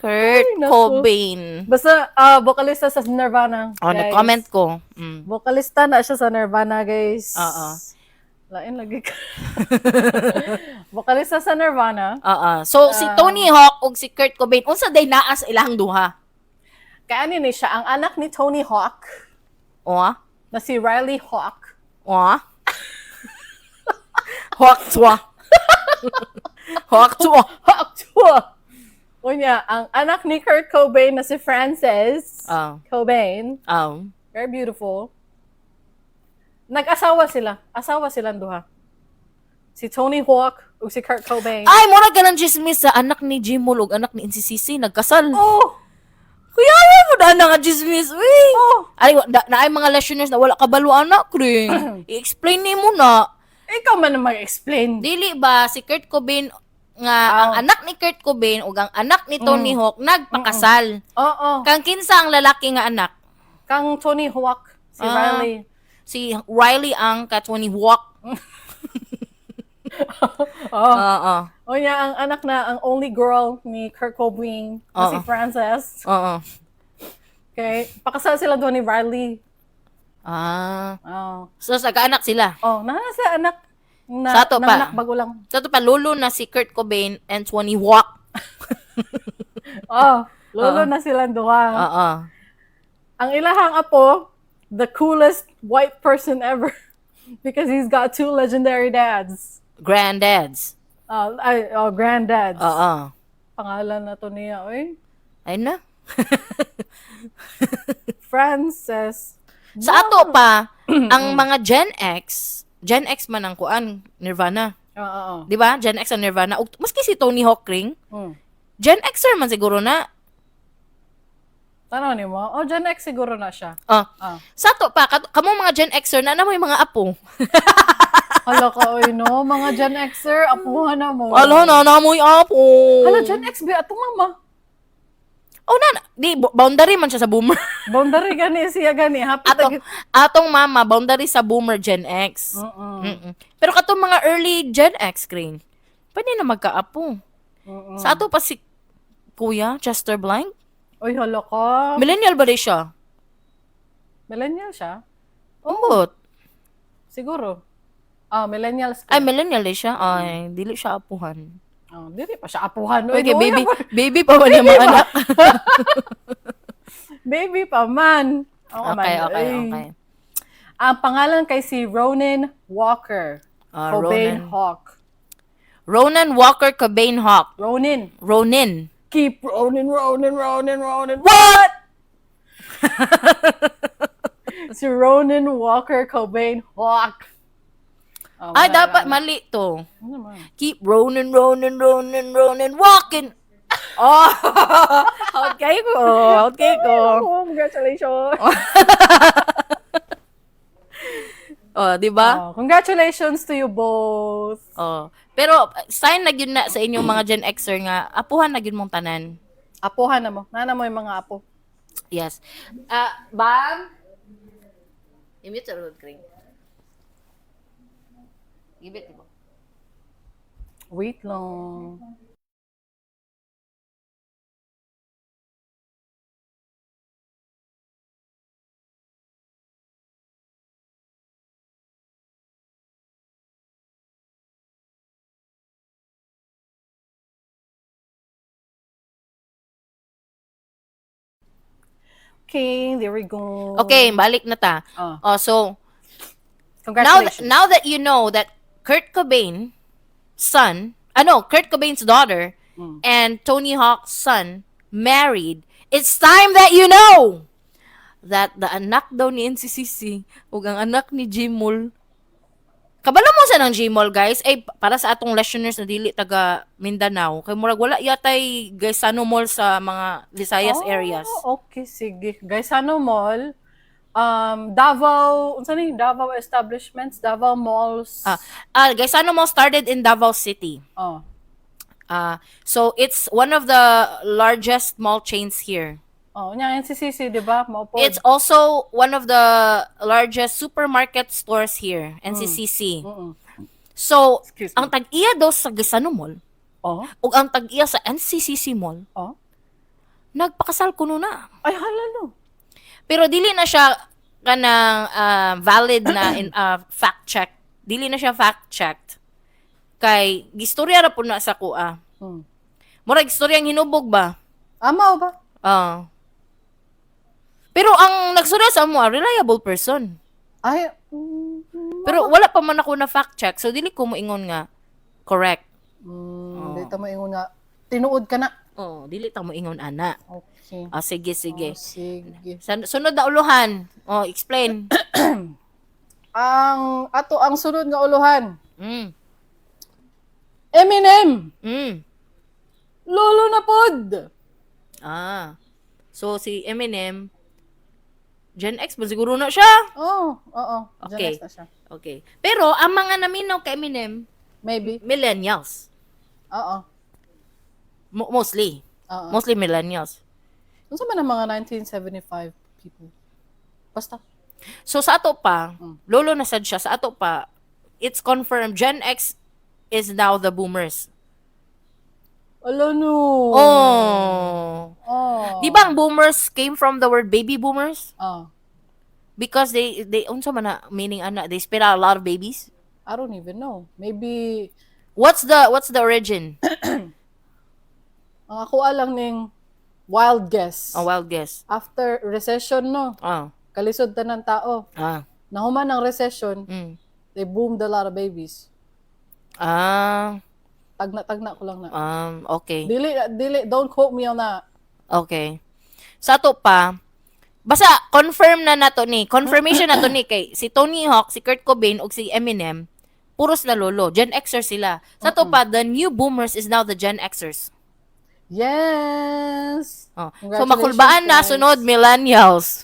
Kurt Ay, naku. Cobain. Basta, vocalista sa Nirvana, Oh, guys. nag-comment ko. Vocalista na siya sa Nirvana, guys. Oo. Lain lagi ka. Vocalista sa Nirvana. Oo. So, si Tony Hawk ug si Kurt Cobain, unsa day naa sa ilang duha? Kaya ano ni siya, ang anak ni Tony Hawk, O? Ah? na si Riley Hawk. O? Ah? Hawk tuwa. Hawk tuwa. Hawk tuwa! Unya, ang anak ni Kurt Cobain na si Frances Cobain, very beautiful. Nag-asawa sila. Asawa silang duha. Si Tony Hawk ug si Kurt Cobain. Ay, mura ganang chismis sa anak ni Jimol ug anak ni NCCC nagkasal. Oh! Kuya, ayaw mo na nga chismis, uy. Oh! Ay, na ay mga listeners na wala kabalo anak, kring. I-explain ni mo na. Ikaw man ang mag-explain. Dili ba si Kurt Cobain nga ang anak ni Kurt Cobain ug ang anak ni Tony Hawk nagpakasal? Oo. Kang kinsa ang lalaki nga anak? Kang Tony Hawk, si Riley. Si Riley ang ka Tony Hawk. Oh. Oo. Unya, ang anak na, ang only girl ni Kurt Cobain, na si Oo. Frances. Oo. Okay? Pakasal sila doon ni Riley. Ah. Oh. So nagkaanak sila. Oh, naa sa anak na Sa ato pa. nanganak bago lang. Sa to pa lolo na si Kurt Cobain and Tony Hawk. Oh, lolo na silang duha. Oo. Ang ilahang apo, the coolest white person ever because he's got two legendary dads. Granddads. Ay, oh, granddads. Oo. Pangalan na to niya, oy. Ayun na. Frances. Sa ato pa, ang mga Gen X, Gen X man ang kuan, Nirvana. Oo, oo. Di ba? Gen X ang Nirvana. Ug maski si Tony Hawk ring, Gen Xer man siguro na. Tanaw nimo? Oh, Gen X siguro na siya. Ah. Ah. Sa ato pa, kamo mga Gen Xer, na mo yung mga apo. Hala ka, oy, no? Mga Gen Xer, apuhan na mo. Hala na, na mo yung apo. Hala, Gen X, ba? Atong mama. Oh, na, di, boundary man siya sa boomer. Boundary gani siya gani. Happy Atong mama, boundary sa boomer Gen X. Mm-mm. Mm-mm. Pero katong mga early Gen X, Kring, pwede na magkaapo. Sa ato pa si Kuya, Chester Blank? Oy, hala ka. Millennial ba rin siya? Millennial siya? Umbot. Siguro. Ah, millennials. Ay, millennial din siya. Ay, dili siya apuhan. Oh, dili pa siya apuhan. Oy, Okay, no, baby, baby pa ba niya mga anak? Baby pa man. Oo Okay, man. okay, Ay. okay. Ang pangalan kay si Ronan Walker. Ah, Cobain Ronan. Hawk. Ronan Walker Cobain Hawk. Ronin. Ronin. Keep Ronin, Ronin, Ronin, Ronin. What? Si Ronan Walker Cobain Hawk. Oh, Ay, wala dapat na. mali to. Ano naman? Keep Ronan, Ronan, Ronan, Ronan, walking. Oh, okay ko. Okay ko. Oh, congratulations. Oh, di ba? Oh, congratulations to you both. Oh. Pero sign na gyud na sa inyong mga Gen Xer nga apuhan na gyud mong tanan. Apuhan na mo. Nana mo yung mga apo. Yes. Ah, Bam. I-mute sa road kring. Give it mo. Wait lang. Okay, there we go. Okay, balik na ta. Oh, Oh, so now congratulations. now that you know that Kurt Cobain son, ano, Kurt Cobain's daughter and Tony Hawk's son married, it's time that you know that the anak daw ni NCCC ug ang anak ni Jimol. Kabalo mo sa ng Jimol, guys. Ay, para sa atong listeners na dili taga Mindanao, kay murag wala yatay Gaisano Mall sa mga Visayas Oh, areas. Okay, sige. Gaisano Mall, Davao, unsa ni Davao establishments, Davao malls. Ah, Gaisano Mall started in Davao City. Oh. So it's one of the largest mall chains here. Oh, nya NCCC, di ba? Mao po. It's also one of the largest supermarket stores here, NCCC. Mm-mm. So, Excuse me. ang tag-iya daw sa Gaisano Mall Oh, ug ang tag-iya sa NCCC Mall, oh. nagpakasal kuno na. Ay, hala no. Pero dili na siya kanang valid na in fact check. Dili na siya fact checked. Kay gistorya ra pud na sa kuha. Murag istorya ang hinubog ba? Ama ba? Ah. Pero ang nagstorya sa amo, reliable person. Ay, Pero wala pa man ako na fact check. So dili ko moingon nga correct. Dili ta moingon nga tinuod ka na. Oh, dili ta moingon ana. Okay. Ah, sige, sige. Oh, sige. Sunod na uluhan. Oh, explain. Ang ato ang sunod nga uluhan. Eminem. Lolo na pod. Ah. So si Eminem Gen X ba siguro na siya? Oh, oo. Gen Okay. X na siya. Okay. Pero ang mga naminaw kay Eminem, Maybe. millennials. Oo. Mostly. Oo. Mostly millennials. Unsa man ang mga 1975 people? Basta. So sa ato pa, lolo na sad siya, sa ato pa, it's confirmed Gen X is now the boomers. Ala no. Oh. Oh. Di ba ang boomers came from the word baby boomers? Oh. Because they unsa man na meaning ana, they spit out a lot of babies. I don't even know. Maybe What's the origin? ang ako lang ning wild guess. A wild guess. After recession no, Oh. kalisod ta ng tao. Ah. Nahuman ang recession, they boomed a lot of babies. Ah. Tagna-tagna ko lang na. Okay. Dili, dili, don't quote me on that. Okay. Sa ato pa, Basta confirm na nato ni, confirmation na to ni kay si Tony Hawk, si Kurt Cobain ug si Eminem, puro sila lolo, Gen Xers sila. Sa to pa, the new boomers is now the Gen Xers. Yes. Oh. So Congratulations, makulbaan na guys. Sunod millennials.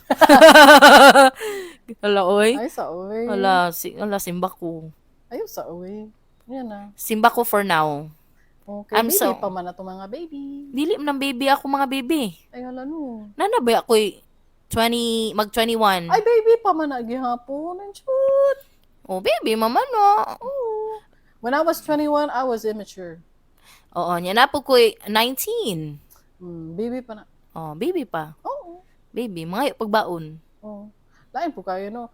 Hala oy. Ay sa uwi. Hala si hala simba ko. Ayaw sa uwi. Yan na. Simba ko for now. Okay, I'm baby pa man na to mga baby. Dili man ng baby ako mga baby. Ay hala no. Nana ba ako'y 20 mag 21. Ay baby pa man na gihapon. Ang shoot. Oh baby mama no. Oh. When I was 21, I was immature. Oo, niya na po ko'y 19. Baby pa na. Oh, baby pa. Oo. Baby, mga pagbaon. Oh. Lain po kayo no.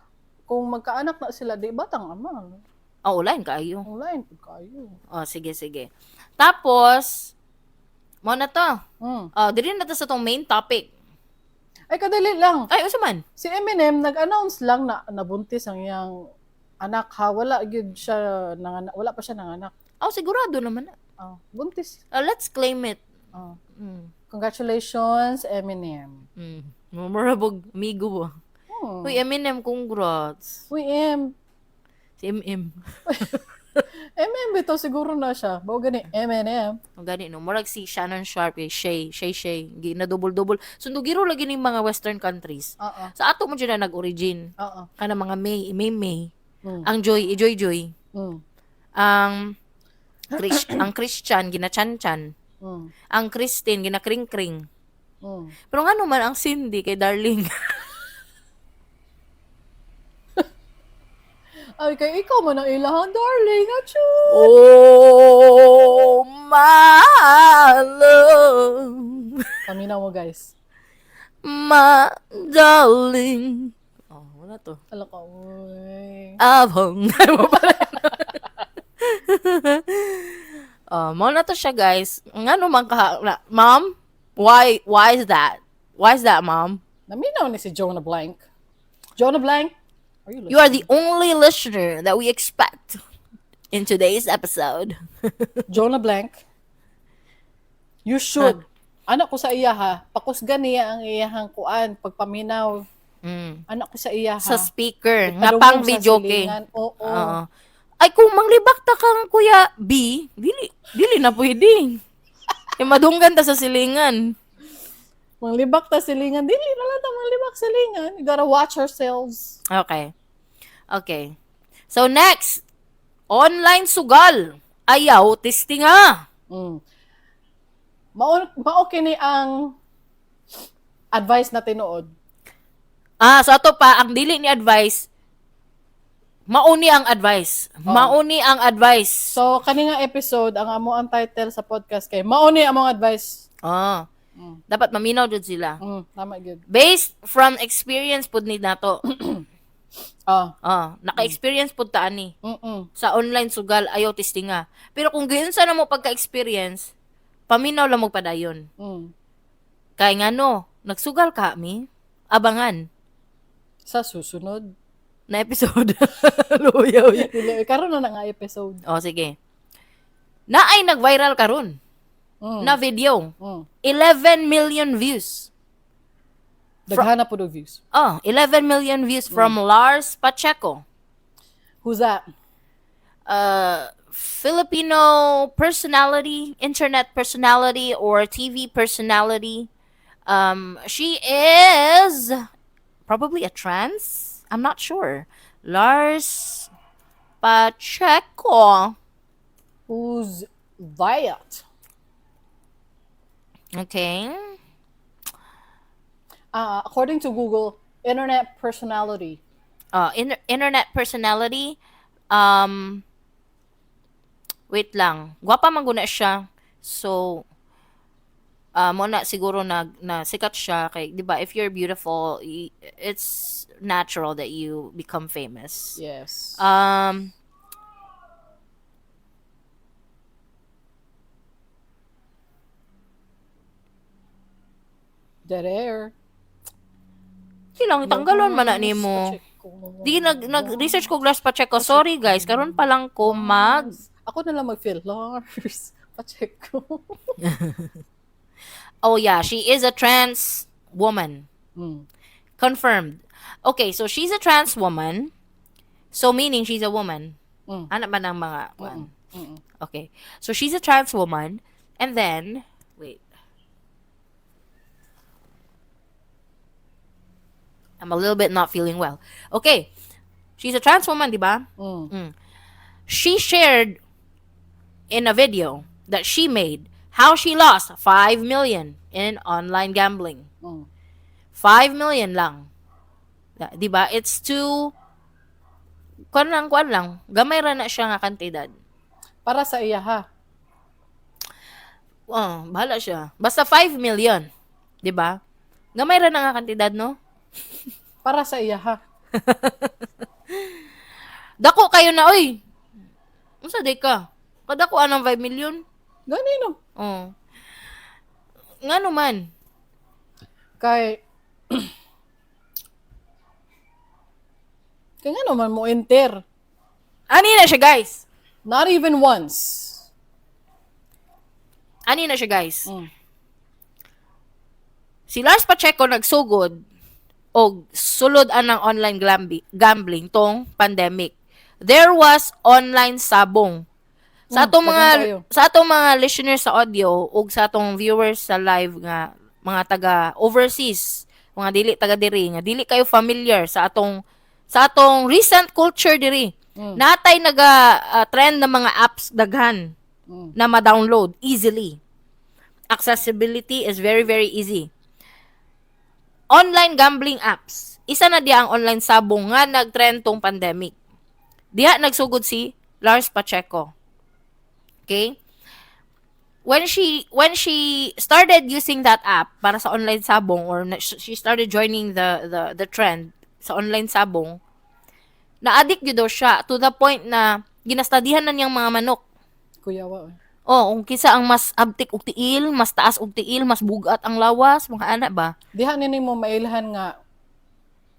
Kung magkaanak na sila, di batang ama. No? Oh, lain kaayo. Oh, lain po kayo. Oh, sige, sige. Tapos, mo na to. Oh, dili na to sa tong main topic. Ay, kadali lang. Ay, unsa man? Si Eminem, nag-announce lang na nabuntis ang iyang anak ha. Wala gyud siya nanganak. Wala pa siya nanganak. Oh, sigurado naman na. Oh, buntis. Let's claim it. Oh. Congratulations, Eminem. Memorable amigo ba? Uy, Eminem, congrats. Uy, M. Si MM. MM bitaw siguro na siya. Bao gani, Eminem. Ang gani no, murag si Shannon Sharp, eh, Shay, Shay Shay, na double-double. Sundugiro lagi ning mga western countries. Oo. Sa ato mo dyan na nag-origin. Oo. Kana mga May, May May. Ang Joy, Joy Joy. Ang ang Christian gina-chan-chan. Ang Christine gina-kring-kring. Pero ngano man ang Cindy kay Darling? Ay, kay ikaw man ang ilahang darling. Achoo! Oh, my love. Paminaw mo, guys. My darling. Oh, wala to. Ala ka, uy. Abong. Oh, mao na to siya, guys. Ngano man ka, na, Mom? Why is that? Why is that, Mom? Naminaw ni si Jonah Blank. Jonah Blank? Are you You are the only listener that we expect in today's episode. Jonah Blank, you should. Anak ko sa iya ha, pakusgan niya ang iyahang kuan pagpaminaw. Anak ko sa iya ha. Sa speaker, nga Ipadungog pang sa video kay. silingan. Oo. Oo. Ay kung manglibak ta kang Kuya B, dili na pwede. Kay madunggan ta sa silingan. Manglibak ta silingan, dili na lang ta manglibak silingan. You gotta watch ourselves. Okay. Okay. So next, online sugal. Ayaw testinga. Mao kini ang advice na tinuod. Ah, so ato pa ang dili ni advice. Mauni ang advice. Oh. Mauni ang advice. So kani nga episode ang amo ang title sa podcast kay Mauni among advice. Ah. Dapat maminaw jud sila. Tama gyud. Based from experience pud ni nato. Ah. Ah, naka-experience pud ta ani. Mm-mm. Sa online sugal ayaw testinga. Pero kung giunsa na mo pagka-experience, paminaw lang magpadayon. Kay ngano, nagsugal ka mi, abangan Sa susunod na episode. Luya, uy. Dili, karon na nga episode. Oh, sige. Naay nag-viral karon na video. 11 million views. Daghan na pud og views. Oh, 11 million views from Lars Pacheco. Who's that? Filipino personality, internet personality, or TV personality. She is probably a trans. I'm not sure. Lars Pacheco. Who's that? Okay. According to Google, internet personality. Internet personality. Wait lang. Gwapa man guna siya. So, mo na siguro na sikat siya kay, 'di ba? If you're beautiful, it's natural that you become famous. Yes. Dead air. Silang tanggalon man na nimo. Di nag-research ko Lars Pacheco. Sorry guys, karon pa lang ko mag Ako na lang mag-feel Lars Pacheco. Oh yeah, she is a trans woman. Confirmed. Okay, so she's a trans woman. So meaning she's a woman. Ano ba ng mga kuan? Okay. So she's a trans woman and then wait. I'm a little bit not feeling well. Okay. She's a trans woman, di ba? Mm. She shared in a video that she made how she lost 5 million in online gambling. 5 million lang. Di ba? It's too kuan lang, kuan lang. Gamay ra na siya nga kantidad. Para sa iya ha. Oh, bahala siya. Basta 5 million. 'Di ba? Gamay ra na nga kantidad, no? Para sa iya ha. Dako kayo na, oy. Unsa day ka? Kadako anang 5 million? Gani no. Oh. Ngano man? Kay Kay nga naman mo enter. Ani na siya, guys. Not even once. Ani na siya, guys. Si Lars Pacheco nagsugod og sulod anang online gambling tong pandemic. There was online sabong. Sa atong mga Daghan kayo. Sa atong mga listeners sa audio ug sa atong viewers sa live nga mga taga overseas, mga dili taga diri nga dili kayo familiar sa atong recent culture diri. Natay naga trend na mga apps daghan na ma-download easily. Accessibility is very, very easy. Online gambling apps. Isa na diya ang online sabong nga nag-trend tong pandemic. Diha nagsugod si Lars Pacheco. Okay? When she started using that app para sa online sabong or she started joining the trend sa online sabong, na-addict gyud daw siya to the point na ginastudyhan na niyang mga manok. Kuyawa, eh. Oh, kung kinsa ang mas abtik og tiil, mas taas og tiil, mas bugat ang lawas, mga ana ba? Diha ni mo mailhan nga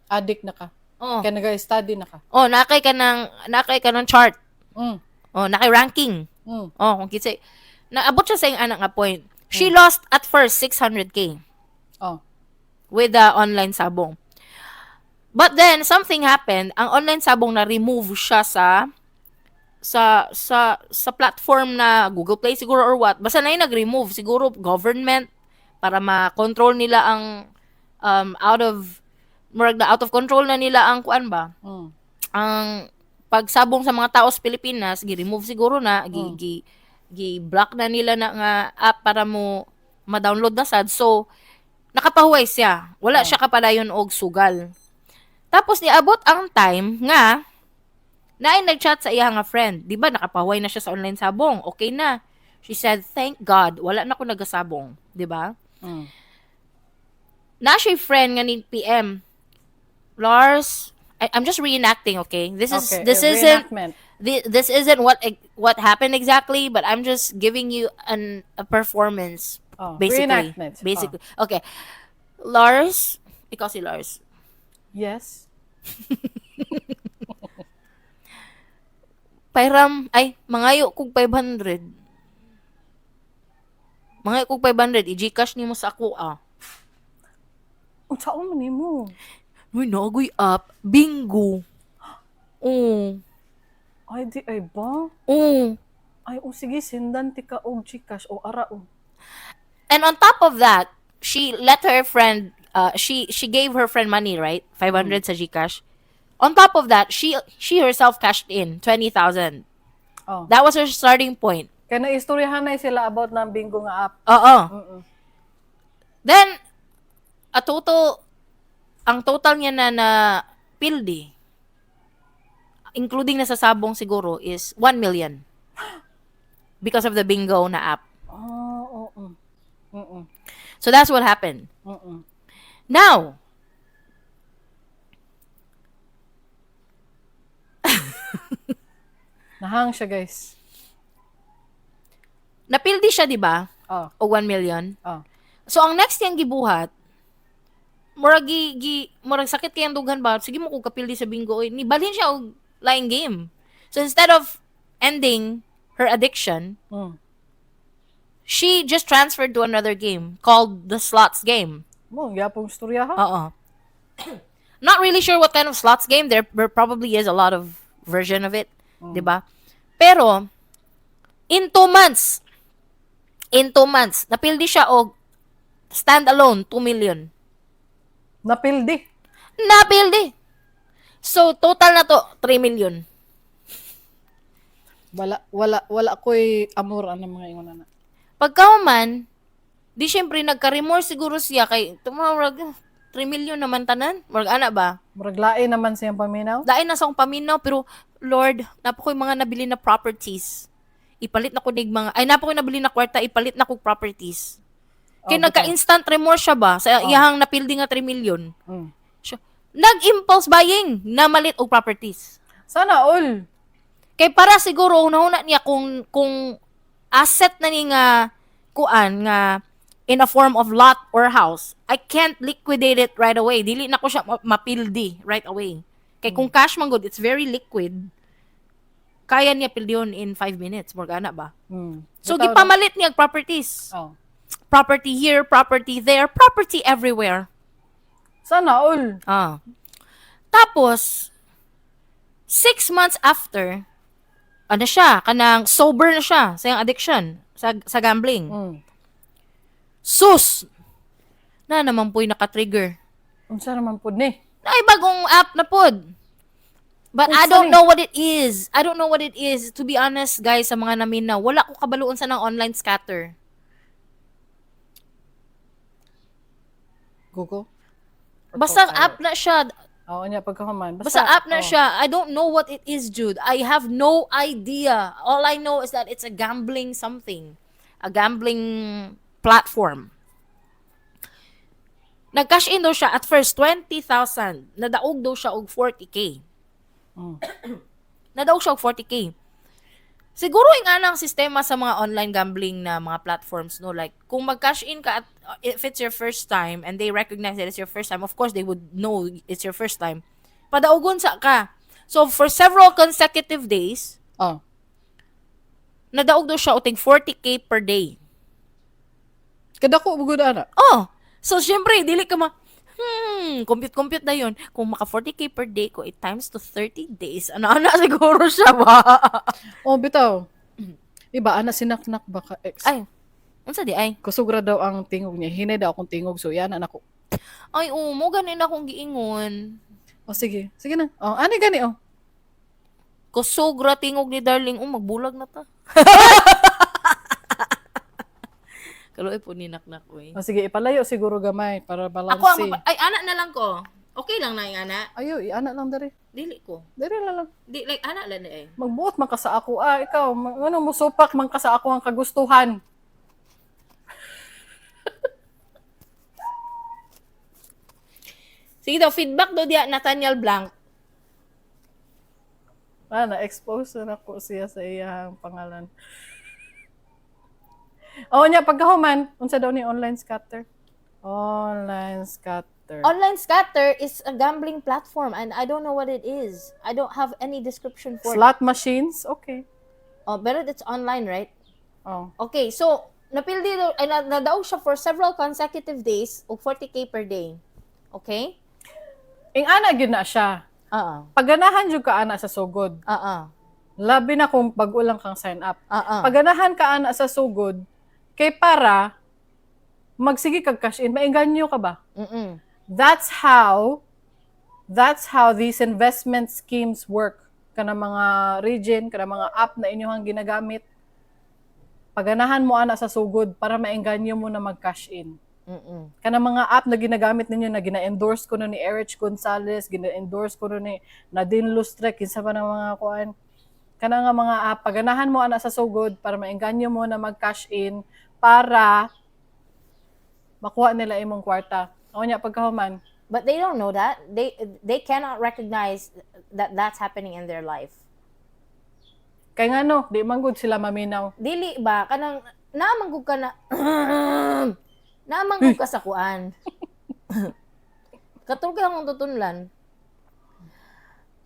addict na ka. Oh. Kaya nag-study na ka. Oh, nakay ka ng chart. Oh, nakay ranking. Oh, kung kinsa naabot siya sa iyang anak nga point. She lost at first 600K with the online sabong. But then something happened, ang online sabong na remove siya sa platform na Google Play siguro or what. Basta na yung nag-remove siguro government para ma-control nila ang out of murag na out of control na nila ang kuan ba? Ang pagsabong sa mga tao sa Pilipinas, gi-remove siguro na, gi, gi block na nila na nga app para mo ma-download na sad. So, nakapahuway siya. Wala siya kapadayon og sugal. Tapos niabot ang time nga naay nag-chat sa iya nga friend. Di ba nakapahuway na siya sa online sabong? Okay na. She said, "Thank God, wala na ko nagasabong." Di ba? Na siya friend nga ni PM. "Lars," I'm just reenacting, okay? This is Okay, this isn't reenactment. This isn't what happened exactly, but I'm just giving you an a performance Oh, basically. reenactment. Oh. Basically. Okay. Lars, ikaw si Lars. Yes. Pairam, ay, mangayo kog 500. Mangayo kog 500, i-Gcash nimo sa ako ah. Unsaon man nimo? Uy, naagoy app, bingo. Oh. Ay, di ay ba? Oh. Ay, oh, sige, sendan ti ka og Gcash o ara o. And on top of that, she let her friend she gave her friend money, right? 500 sa Gcash. On top of that, she herself cashed in 20,000. Oh. That was her starting point. Kaya naistoryahan na sila about ng bingo nga app. Oo. Then a total ang total niya na na pildi including na sa sabong siguro is 1 million because of the bingo na app. Oh, oo. So that's what happened. Now, Nahang siya, guys. Napildi siya, di ba? Oh. O 1 million. Oh. So ang next niyang gibuhat, murag murag sakit kayang dughan ba? Sige mo kung kapildi sa bingo oy. Nibalhin siya og lying game. So instead of ending her addiction, she just transferred to another game called the slots game. Mo, gyapong istorya ha. Oo. Not really sure what kind of slots game. There probably is a lot of version of it, 'di ba? Pero in 2 months, napildi siya og stand alone 2 million. Napildi. Napildi. So total na to 3 million. Wala wala wala ko'y amor ang mga ingon na. Pagkahuman, di syempre nagka-remorse siguro siya kay tumawag 3 million naman tanan. Murag ana ba? Murag lain naman siyang paminaw. Lain na sa akong paminaw pero Lord, naa pa ko'y mga nabili na properties. Ipalit na ko nig mga ay naa pa ko'y nabili na kwarta, ipalit na ko properties. Kay Oh, nagka-instant remorse siya ba sa iyahang napildi nga 3 million. Siya, nag-impulse buying namalit og properties. Sana all. Kay para siguro hunahuna niya kung asset na ni nga kuan nga in a form of lot or house, I can't liquidate it right away. Dili na ko siya mapildi right away. Kay kung cash man gud, it's very liquid. Kaya niya pildihon in 5 minutes, morgana ba? So Bitaw na. Gipamalit niya ang properties. Property here, property there, property everywhere. Sana all. Ah. Tapos, 6 months after, ano siya, kanang sober na siya sa iyang addiction, sa gambling. Sus! Na naman po'y naka-trigger. Unsa naman pud ni? Ay, bagong app na pod. But I Unsa don't ni? know what it is. I don't know what it is. To be honest, guys, sa mga naminaw, wala ko kabalo unsa ng online scatter. Google? Or Basta Copilot? App na siya. Oo niya pagkahuman. Basta app na oh. siya. I don't know what it is, Jude. I have no idea. All I know is that it's a gambling something. A gambling platform. Nag-cash in daw siya at first 20,000. Nadaog daw siya og 40K. Nadaog siya og 40K. Siguro yung anang sistema sa mga online gambling na mga platforms, no? Like, kung mag-cash in ka at if it's your first time and they recognize that it's your first time, of course, they would know it's your first time. Padaugon sa ka. So, for several consecutive days, nadaog daw siya uting 40K per day. Kadako gud ana. Oh! So, syempre, dili ka ma, compute, compute na yun. Kung maka 40K per day ko, it times to 30 days. Ano, siguro siya ba? Oh, bitaw. Iba ana sinaknak ba ka ex? Ay, unsa di ay? Kusugra daw ang tingog niya. Hinay daw akong tingog. So, yan anak ko. Ay, oo, mo ganin akong giingon. Oh, sige. Sige na. Oh, ani gani oh. Kusog ra tingog ni darling. Oh, magbulag na ta. Kaluoy po ni naknak oy. Oh, sige, ipalayo siguro gamay para Ako ang balanse. ay ana na lang ko. Okay lang na yung ana. Ayo, iana lang diri. Dili ko. Diri lang lang. Di like ana lang eh. Magbuot man ka sa ako. Ah, ikaw, ano musupak man ka sa ako ang kagustuhan. Sige daw, feedback daw diya Nathaniel Blanc. Ah, na-expose na ako siya sa iyang pangalan. Oh, nya pagkahuman, unsa daw ni online scatter? Online scatter. Online scatter is a gambling platform and I don't know what it is. I don't have any description for it. Slot machines, okay. Oh, pero it's online, right? Oh. Okay, so napildi daw ay nadaog siya for several consecutive days og 40K per day. Okay? Ing ana gyud na siya. Oo. Paganahan jud ka ana sa sugod. Oo. Labi na kung bag-o lang kang sign up. Oo. Paganahan ka ana sa sugod kay para magsige kag cash in, mainganyo ka ba? That's how these investment schemes work. Kana mga region, kana mga app na inyong ginagamit. Paganahan mo ana sa sugod para maengganyo mo na mag-cash in. Kana mga app na ginagamit ninyo na gina-endorse ko no ni Erich Gonzalez, gina-endorse ko no ni Nadine Lustre, kinsa pa ng mga kuan. Kana nga mga app, paganahan mo ana sa sugod para maengganyo mo na mag-cash in para makuha nila imong kwarta. O nya pagkahuman, But they don't know that. They cannot recognize that that's happening in their life. Kay ngano, di man gud sila maminaw. Dili ba kanang namanggug ka na namanggug ka sa kuan. Katulog ka akong tutunlan.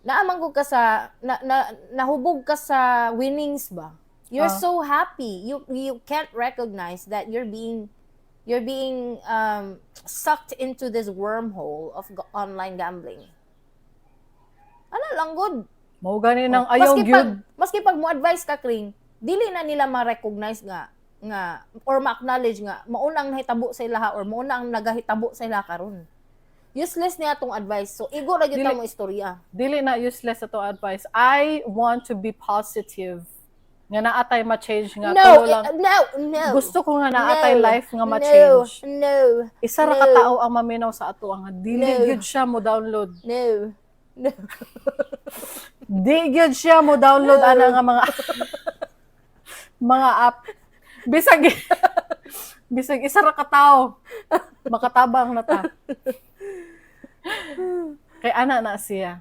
Naamanggug ka sa na nahubog ka sa winnings ba? You're so happy. You can't recognize that you're being You're being sucked into this wormhole of online gambling. Ano lang good. Mao gani nang ayaw Maski gyud. Pag mo advise ka, Kring, dili na nila ma-recognize nga or ma-acknowledge nga mao nang nahitabo sa ilaha or mao nang nagahitabo sa ilaha karon. Useless niya atong advice. So igo ra gyud ta mo istorya. Dili na useless ato advice. I want to be positive. Nga naa tay ma-change nga No, tulo lang. eh, no, no. Gusto ko nga naa tay No, life nga ma-change. No, Isa ra no. ka tao ang maminaw sa ato ang dili No. gyud siya mo download. No. No. Di gyud siya mo download No. ana nga mga app. Bisag isa ra ka tao makatabang na ta. Kay ana na siya.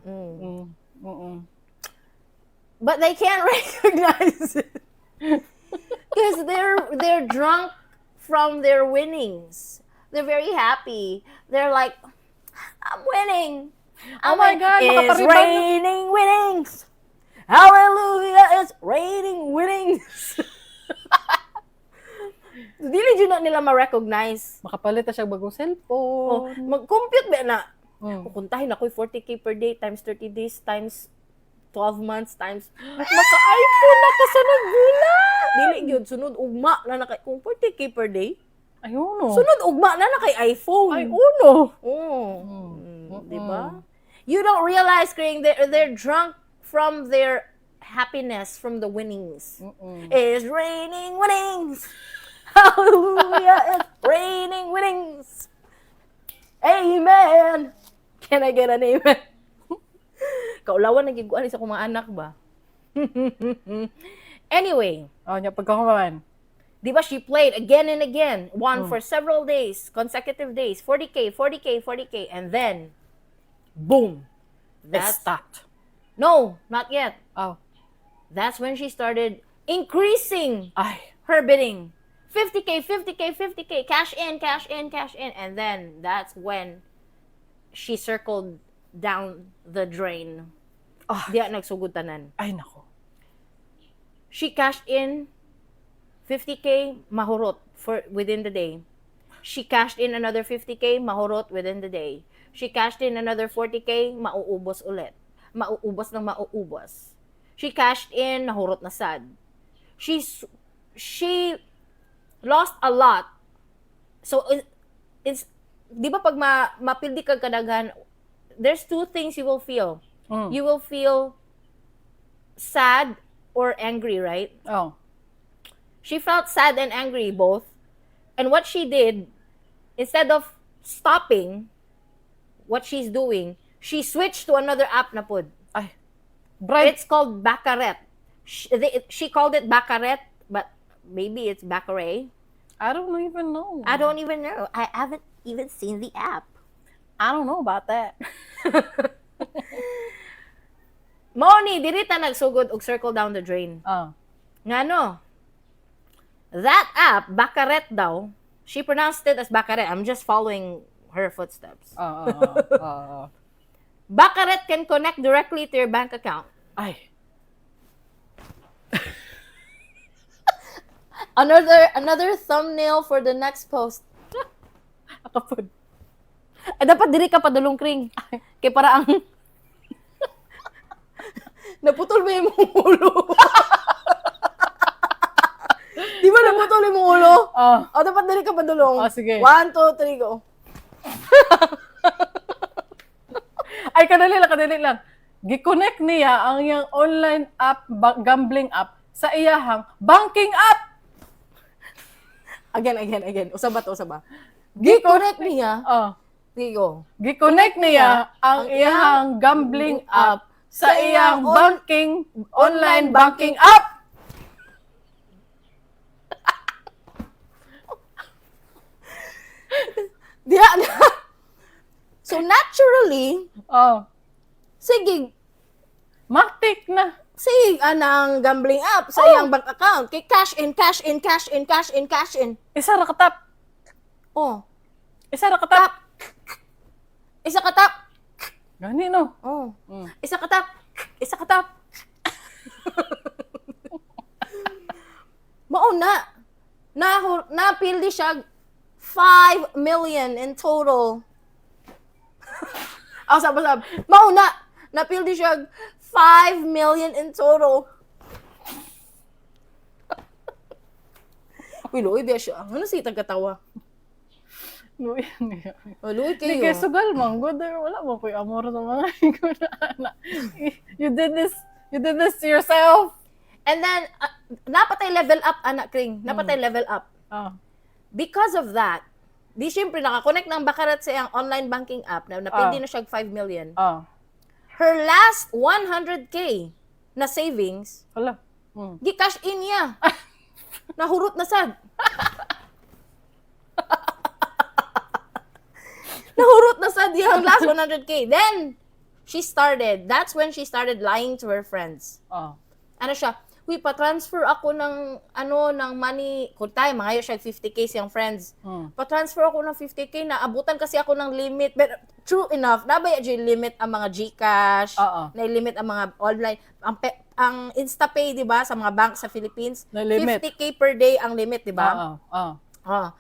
But they can't recognize it. Because they're drunk from their winnings. They're very happy. They're like, "I'm winning. Oh my God, It's makapariband na." raining winnings. Hallelujah, it's raining winnings." Dili jud na nila ma-recognize. Makapalit na siya bagong Oh, cellphone. mag-compute ba na? Kuntahin ako'y 40K per day times 30 days times 12 months times Maka-iPhone na ka sunod bulan. Dili gyud, sunod ugma na na kay kung 40K per day. Ay, uno. Sunod ugma na na kay iPhone. Ay, uno. Oh. Di ba? You don't realize, Kring, they're drunk from their happiness from the winnings. It's raining winnings. Hallelujah, it's raining winnings. Amen. Can I get an amen? Kaulawan nagiguan sa akong mga anak ba? Anyway, Oh, nya pagkahuman. Di ba she played again and again, won for several days, consecutive days, 40K, 40K, 40K, and then, boom. It That's, stopped. No, not yet. Oh. That's when she started increasing Ay. Her bidding. 50K, 50K, 50K, cash in, cash in, cash in. And then that's when she circled down the drain. Ah. Diya nagsugod tanan. Ay, nako. She cashed in 50K, mahurot for within the day. She cashed in another 50K, mahurot within the day. She cashed in another 40K, mauubos ulit. Mauubos ng mauubos. She cashed in, nahurot na sad. She lost a lot. So it's di ba pag mapildi kag kadaghan, there's two things you will feel. You will feel sad or angry, right? Oh. She felt sad and angry both. And what she did, instead of stopping what she's doing, she switched to another app na pud. Ay. Bright. It's called Baccarat. She called it Baccarat, but maybe it's Baccarat. I don't even know. I don't even know. I haven't even seen the app. I don't know about that. Mao ni diri ta nagsugod og circle down the drain. Ngano? That app, Baccarat daw, she pronounced it as Baccarat. I'm just following her footsteps. Baccarat can connect directly to your bank account. Ay. Another thumbnail for the next post. Ako pod. Eh, dapat diri ka padulong, Kring. Kay para ang naputol ba yung ulo? Di ba naputol yung ulo? Oh. O, dapat diri ka padulong. Oh, sige. One, two, three, go. Ay, kadali lang, kadali lang. Gi-connect niya ang iyang online app, gambling app, sa iyahang banking app. Again, again, again. Usa ba to, usa ba? Gi-connect niya. Oh. Sige, go. Gi-connect niya ang iyahang gambling app sa sa iyang iyang online banking app. Diya na. So naturally, Oh. sige, Matik na. Sige, anang gambling app sa iyang bank account. Kay cash in, cash in, cash in, cash in, cash in. Isa ra ka tap. Oh. Isa ra ka tap. Tap. Isa ka tap. Gani no. Oh. Isa ka tap. Isa ka tap. Mao na. Na napildi siya 5 5 million in total. Ako sab sab, mao na napildi siya 5 million in total. Uy, luoy biya siya. Ano siya tagatawa? Luoy niya. Oh, luoy Di kayo. kay sugal man gud, wala mo ko'y amor sa mga ana. You did this to yourself. And then, napatay level up, anak Kring. Napatay level up. Because of that, di syempre nakakonect ng Baccarat sa iyang online banking app na napildi na siya 5 million. Her last 100K na savings, Hala. Gi-cash in niya. Nahurot na sad. Nahurot na sad yung last 100K. Then, she started. That's when she started lying to her friends. Ano siya, "Uy, pa-transfer ako ng, ano, ng money." Kung tayo, mangayo siya 50K siyang friends. "Pa-transfer ako ng 50K, naabutan kasi ako ng limit." But true enough, nabaya yung limit ang mga GCash, na limit ang mga online, ang InstaPay, di ba, sa mga bank sa Philippines, Na limit. 50K per day ang limit, di ba? Oo. Oo. Ah.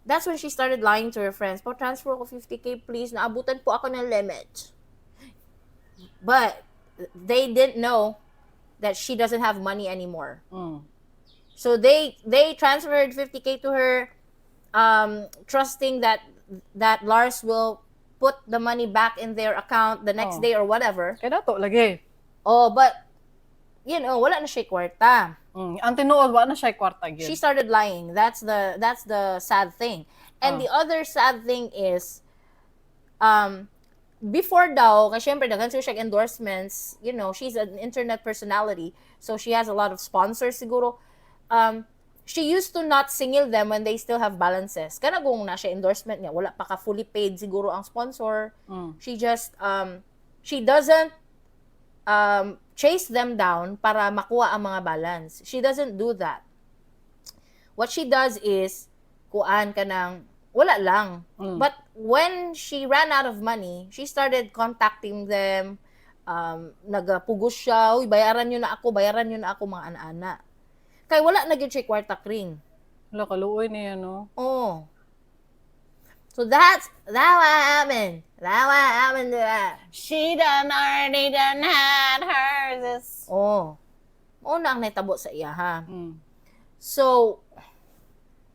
That's when she started lying to her friends. "Pa-transfer ako 50K, please. Naabutan po ako ng limit." But they didn't know that she doesn't have money anymore. So they transferred 50K to her, trusting that Lars will put the money back in their account the next day or whatever. Kaya dato lagi. Oh, but wala na siya kwarta. Ang tinuod, wala na siya kwarta gyud. She started lying. That's the sad thing. And the other sad thing is before daw, kasi syempre daghan siya endorsements, she's an internet personality, so she has a lot of sponsors siguro. She used to not singil them when they still have balances. Kana kung na siya endorsement niya, wala pa ka fully paid siguro ang sponsor. She doesn't chase them down para makuha ang mga balance. She doesn't do that. What she does is, kuan ka ng, wala lang. But when she ran out of money, she started contacting them, nagapugos siya, "Uy, bayaran nyo na ako, bayaran nyo na ako," mga ana-ana. Kay wala na gyud siya kwarta, Kring. Wala, kaluoy niya, no? Oh. So that's that what happened. That what happened to that. She done already done had hers. Oh. Mao na ang nahitabo sa iya, ha. So,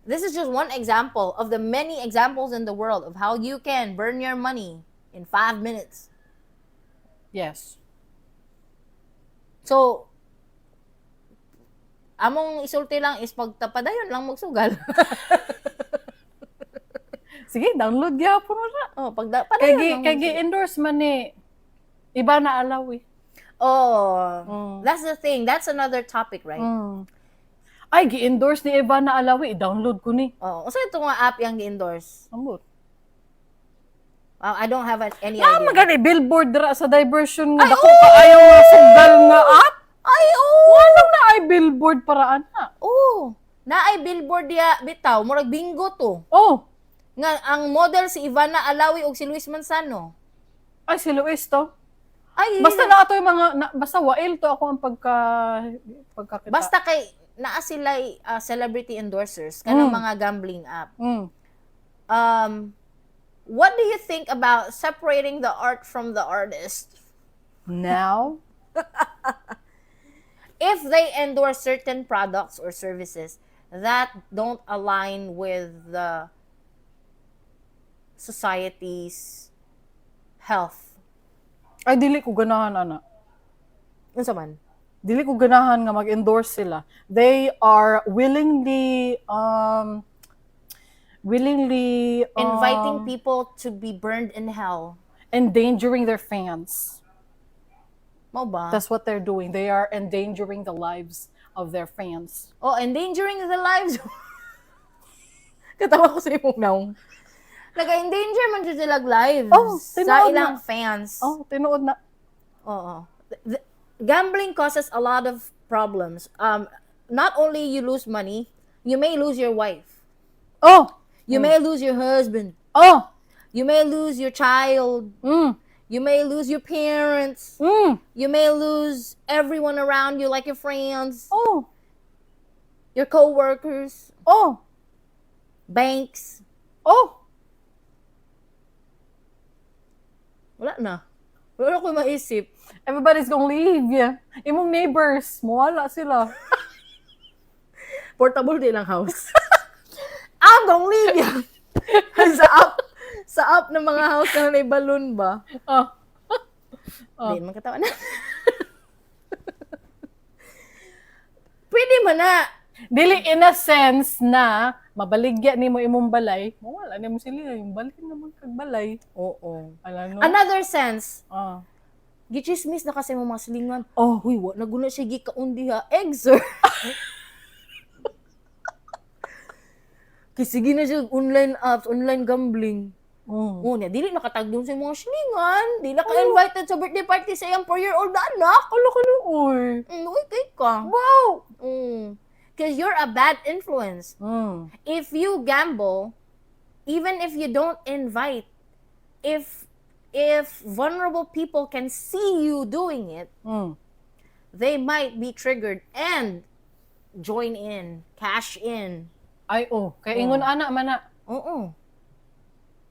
this is just one example of the many examples in the world of how you can burn your money in 5 minutes. So, among isulti lang is pagtapadayon lang magsugal. Sige, download gyapon mo siya. Oh, Kay padayon gi, lang kay magsugal. gi-endorse man ni Ivana Alawi. Oh, that's the thing. That's another topic, right? Ay, gi-endorse ni Ivana Alawi, i-download ko ni. Oh, unsa ito nga app yang gi-endorse? Ambot. I don't have any Na idea. magani billboard dira sa Diversion nga Ay, dako kaayo nga sugal nga app. Ay, oh! Anong na ay billboard para ana? Oh, naay billboard diya bitaw, murag bingo to. Oh, Nga ang model si Ivana Alawi ug si Luis Manzano. Ay, si Luis to. Ay, Basta na ato yung mga na, basta wail to ako ang pagkakita. Basta kay naa sila celebrity endorsers kanang mga gambling app. What do you think about separating the art from the artist? Now, If they endorse certain products or services that don't align with the society's health. Ay, dili ko ganahan ana. Unsa man? Dili ko ganahan nga mag-endorse sila. They are willingly Inviting people to be burned in hell. Endangering their fans. Mao ba? That's what they're doing. They are endangering the lives of their fans. Oh, endangering the lives. Katawa ko sa imong naong. Naga-endanger man jud sila lives Oh, sa tinuod ilang na. fans. Oh, tinuod na. Oo. Gambling causes a lot of problems. Not only you lose money, you may lose your wife. You may lose your husband. You may lose your child. You may lose your parents. You may lose everyone around you, like your friends, your co-workers. Banks. Oh, Wala na. Wala ko maisip. Everybody's gonna leave. Yeah. Imong neighbors, mawala sila. Portable di lang house. I'm gonna leave ya. Sa app ng mga house na may balloon ba? Oh. Oh. Di man katawa na. Pwede man na. Dili in a sense na mabaligya nimo imong balay, mawala nimo sila yung balhin naman kag balay. Oo. Ala no. Another sense, Ah. gichismis na kasi mo mga silingan. Oh, Huy, wa naguna siya gikaon diha. Egg, sir. Kay sige na siya online apps, online gambling. Oh, niya dili nakatagdon sa mga silingan. Dili ka invited sa birthday party sa iyang 4-year-old na anak. Ala ka oy. Uy, kay ka. Wow. 'Cause you're a bad influence. If you gamble, even if you don't invite, if vulnerable people can see you doing it, they might be triggered and join in, cash in. Ay oh, kay ingon ana man na. Oo.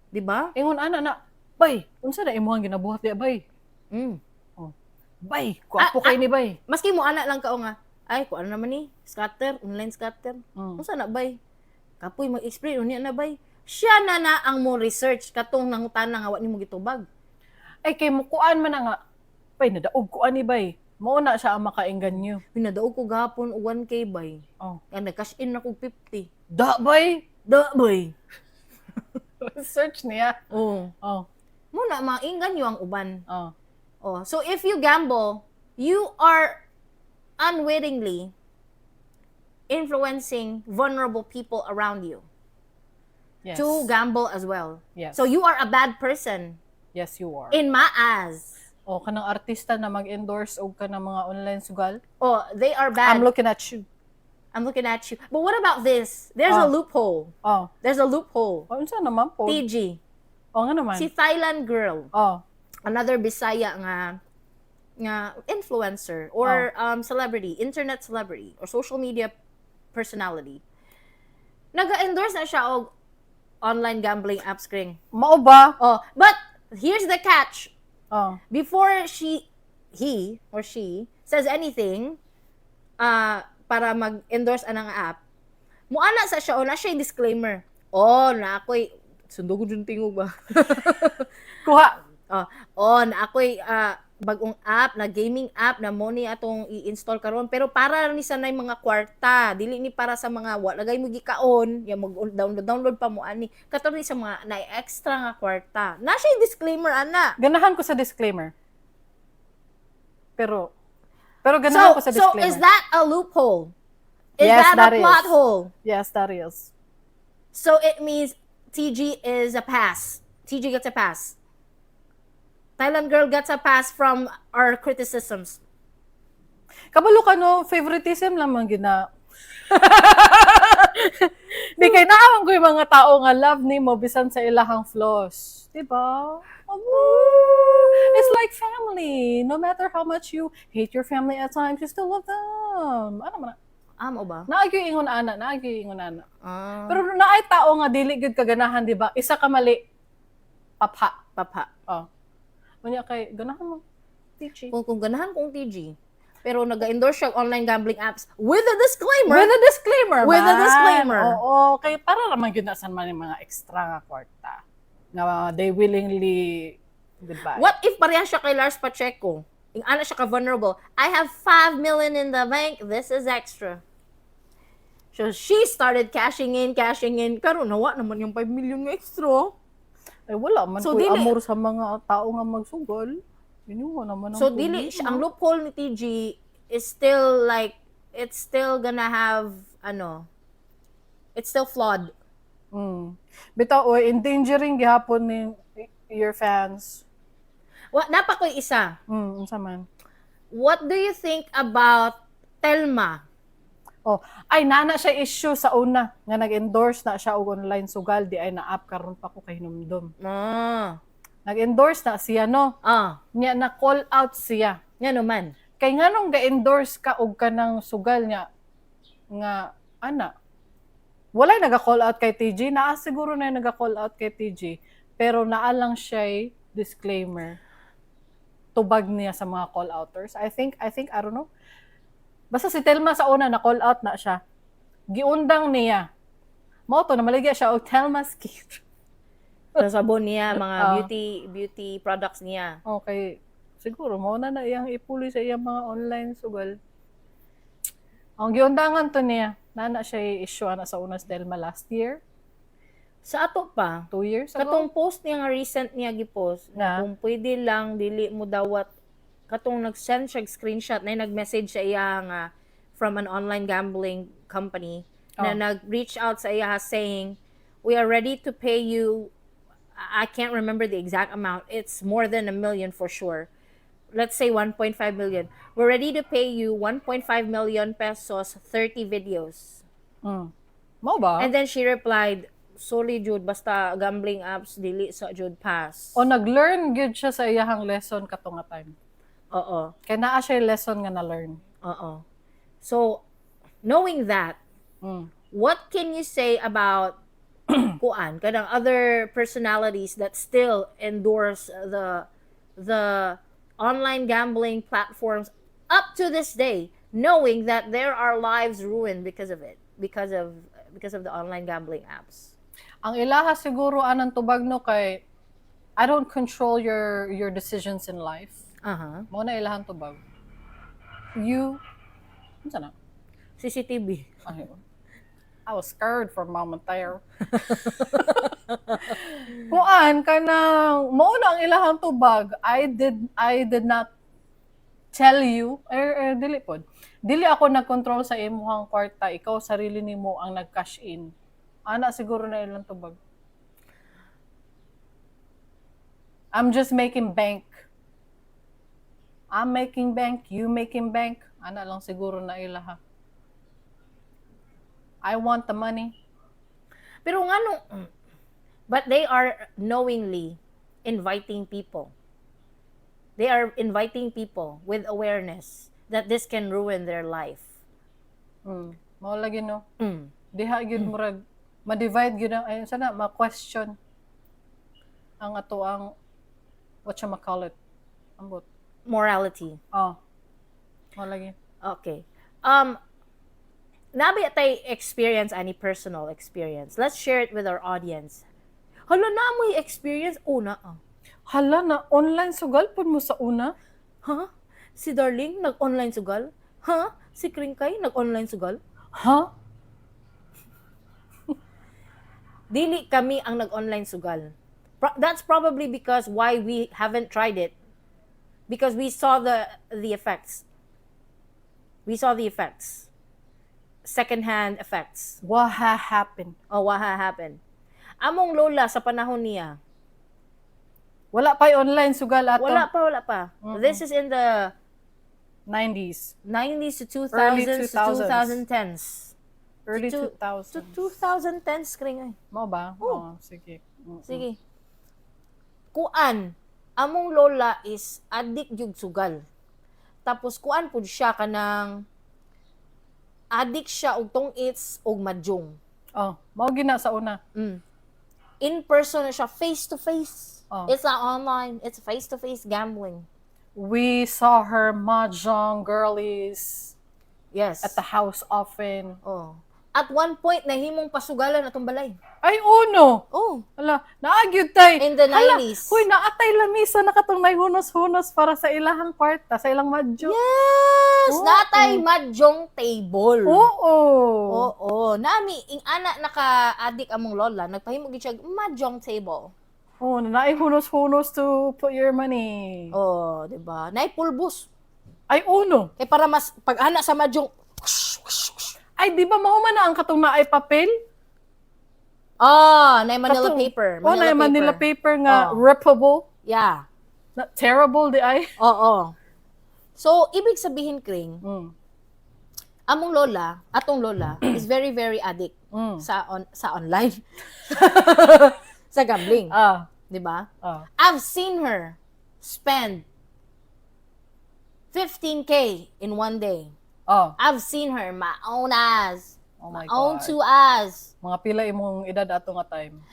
'Di ba? Ingon ana na. Bay, unsa na imong ginabuhat diya bay? Bay, kuwapo kay ni bay. Maski mo ana lang kao nga, ay, kuan naman ni, scatter, online scatter. Unsa na bay? Kapoy mag-explain unya na bay. Siya na na ang mo research katong nangutana nga wa nimo gitubag. Ay kay mukuan man na nga. Bay, nadaog ko ani bay. Mao na siya ang makainganyo. Pinadaog ko gahapon og 1K bay. Oh. Nga nag-cash in ako 50. Da bay. Da bay. Search niya. Oo. Oh. Mo na mainggan ang uban. Oh. Oh, so if you gamble, you are unwittingly influencing vulnerable people around you to gamble as well. So you are a bad person Yes, you are. in my eyes. Oh, kanang artista na mag-endorse og kanang mga online sugal. Oh, they are bad. I'm looking at you. I'm looking at you. But what about this? There's a Oh. loophole. Oh. There's a loophole. Oh, unsa naman po? TG. Oh, nga naman. Si Thailand girl. Oh. Another Bisaya nga influencer or celebrity, internet celebrity or social media personality. Naga-endorse na siya og online gambling apps, Kring. Mao ba? Oh, but here's the catch. Oh. Before she he or she says anything para mag-endorse anang app, muana sa siya o na siya disclaimer. Oh, na ako'y sundo ko dun tingog ba? Kuha. Oh, na ako'y bagong app na gaming app na mo ni atong i-install karon pero para ni sanay mga kwarta, dili ni para sa mga wa lagay mo gikaon ya mag download download pa mo ani kato ni sa mga na extra nga kwarta na siya disclaimer ana. Ganahan ko sa disclaimer. Pero ganahan ko sa So disclaimer. is that a loophole? Is Yes, that, that a is. plot hole? Yes, that is. So it means TG is a pass. TG gets a pass. Thailand girl gets a pass from our criticisms. Kabalo ka no, favoritism lamang gina. Di kay naawang ko yung mga tao nga love nimo bisan sa ilahang flaws. Diba? Oh, it's like family. No matter how much you hate your family at times, you still love them. Ano man na? Amo ba? Naagyo ingon ana, naagyo ingon ana. Ah, Pero naay tao nga dili gyud kaganahan, di ba? Isa ka mali, papha. Papha. Oh. Unya kay ganahan mo. TG. Kung ganahan kong TG, pero nag-endorse siya og online gambling apps with a disclaimer. With a disclaimer, With a man. disclaimer. Oo, kay para naman gyud na san man yung mga extra nga kwarta. Nga they willingly goodbye. What if pareha siya kay Lars Pacheco? Yung ana siya ka vulnerable. "I have 5 million in the bank. This is extra." So she started cashing in, cashing in. Karon nawa naman yung 5 million nga extra. Ay wala man So, ko'y amor sa mga tao nga magsugal. Yun naman ang So dili siya, ang loophole ni TG is still like it's still gonna have ano, it's still flawed. Bitaw oy, endangering gihapon ni your fans. Wa napa ko'y isa. Unsa man? What do you think about Telma? Oh, ay nana siya issue sa una nga nag-endorse na siya og online sugal di ay na-up karon pa ko kay hinumdum. Nag-endorse na siya no. Nya na call out siya. Nga naman. Kay nganong ga-endorse ka og kanang sugal niya nga ana. Walay naga-call out kay TG. Naa siguro na yung naga-call out kay TG. Pero naa lang siya disclaimer. Tubag niya sa mga call outers. I think, I don't know. Basta si Telma sa una na call out na siya. Giundang niya. Mao to, namaligya siya og Telma Skin. Sa sabon niya, mga beauty beauty products niya. Okay. Siguro mao na na iyang ipuli sa iyang mga online sugal. Ang giundangan to niya. Nana siya issue ana sa una sa Telma last year, Sa ato pa, 2 years ago. Katong post niya nga recent niya gipost, Na? Kung pwede lang dili mo dawat, katong nag-send siya og screenshot na nag-message sa iya nga from an online gambling company na nag-reach out sa iya saying, "We are ready to pay you." I can't remember the exact amount. It's more than a million for sure. Let's say 1.5 million. "We're ready to pay you 1.5 million pesos, 30 videos." Mao ba? And then she replied, "Sorry jud, basta gambling apps, dili sa jud, pass." O nag-learn gyud siya sa iyahang lesson kato nga time. Kay naa siya lesson nga na-learn. Oo. So, knowing that, what can you say about kuan kanang other personalities that still endorse the online gambling platforms up to this day, knowing that there are lives ruined because of it, because of the online gambling apps? Ang ilaha siguro anang tubag, no, kay I don't control your decisions in life. Mao na ilahang tubag. You unsa na? CCTV. Ay, I was scared for a moment there. Kuan kanang mao na ang ilahang tubag. I did not tell you er, dili pod. Dili ako nag-control sa imuhang kwarta, ikaw sarili nimo ang nag-cash in. Ana siguro na ilang tubag. I'm just making bank. I'm making bank, you making bank. Ana lang siguro na ilaha. I want the money. Pero ngano, but they are knowingly inviting people. They are inviting people with awareness that this can ruin their life. Mao lagi, no. Diha gyud murag ma-divide gyud ang ayun sana ma-question ang ato ang what you call it. Ambot. Morality. Oh. Mao lagi. Okay. Naa ba tay experience, any personal experience? Let's share it with our audience. Hala, naa mo'y experience? Una, ah. Hala na online sugal pud mo sa una. Huh? Si Darling nag-online sugal? Huh? Si Kringkay nag-online sugal? Ha? Dili kami ang nag-online sugal. That's probably because why we haven't tried it. Because we saw the effects. We saw the effects. Second-hand effects. What ha happened? Oh, what ha happened? Among lola sa panahon niya, Wala pa online sugal ato. Wala pa, wala pa. This is in the 90s. 90s to 2000s Early to 2000s. 2010s. Early To 2000s. 2010s, kring ay. Mao ba? Oh. Oh, sige. Sige. Kuan, among lola is addict jud sugal. Tapos kuan pud siya, kanang addict siya og tong-its og mahjong. Oh, mao gina sa una. In person na siya, face to face. Oh. It's not online, it's face to face gambling. We saw her mahjong girlies at the house often. Oh. At one point nahimong pasugalan atong balay. Ay, uno! Oh, Hala, naa gyud tay. in the Hala, 90s. huy, naatay lamisa na katong may hunos-hunos para sa ilahang kwarta, sa ilang mahjong. Yes, Oo. Natay mahjong table. Oo. Oo, nami ing ana naka-addict among lola, nagpahimo gid siya og mahjong table. Oh, naay hunos-hunos to put your money. Oh, di ba? Naay pulbos. Ay, uno. Kay para mas pag ana sa mahjong. Ay, di ba mao man na ang katong naay papel? Ah, naay Manila paper. Oh, naay Manila paper nga rippable. Not terrible di ay. Oo. So, ibig sabihin, Kring, among lola, atong lola is very very addict sa online, sa gambling, 'di ba? Ah. I've seen her spend 15K in one day. Oh. I've seen her my own eyes. Oh my Own God. Two eyes. Mga pila imong edad ato nga time?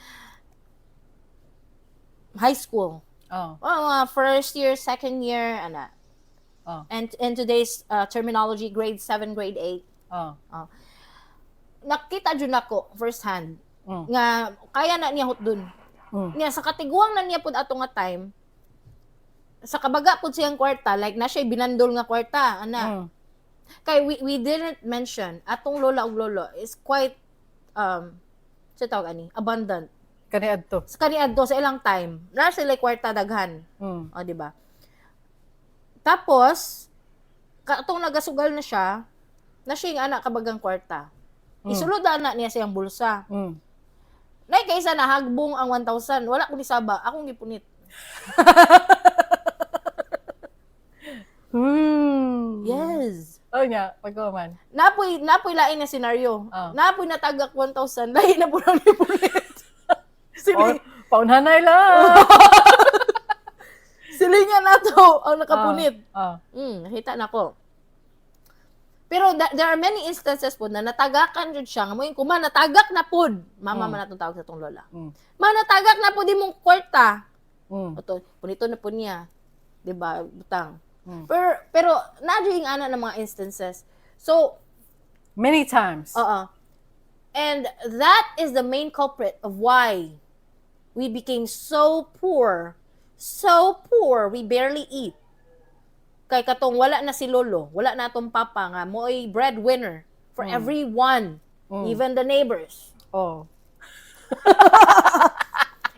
High school. Oh. Oh, mga first year, second year, ana. And in today's terminology, grade 7, grade 8. Nakita jud nako first hand nga kaya na niya hutdon. Niya sa katiguang na niya pud ato nga time, sa kabaga pud siyang kwarta, like na siya binandol nga kwarta, ana. Kay we didn't mention atong lola ug lolo is quite sa tawag ani, abundant. Kani adto. Sa kaniadto sa ilang time, na sila kwarta daghan. O, di ba? Tapos, katong nagasugal na siya, na siya yung anak kabagang kwarta. Isulod na niya siyang bulsa. Nay kaysa nahagbong ang 1,000, wala ko ni saba, akong gipunit. Yes. Oh nya, pagkuman. Napoy lain na scenario. Napoy natagak 1,000, lain na po nang gipunit. Sili, Oh, paunhanay lang. Sili nga na to ang nakapunit. Nakita na ko. Pero there are many instances po na natagakan jud siya. Nga mo yung kuma, natagak na pod. Mama man atong tawag sa tong lola. Ma, natagak na pod imong kwarta. Oto, punito na po niya. 'Di ba? Butang. Pero naa yung ana ng mga instances. So, Many times. Oo. And that is the main culprit of why we became so poor. So poor, we barely eat. Kay katong wala na si lolo, wala na atong papa nga mo'y breadwinner for everyone, even the neighbors.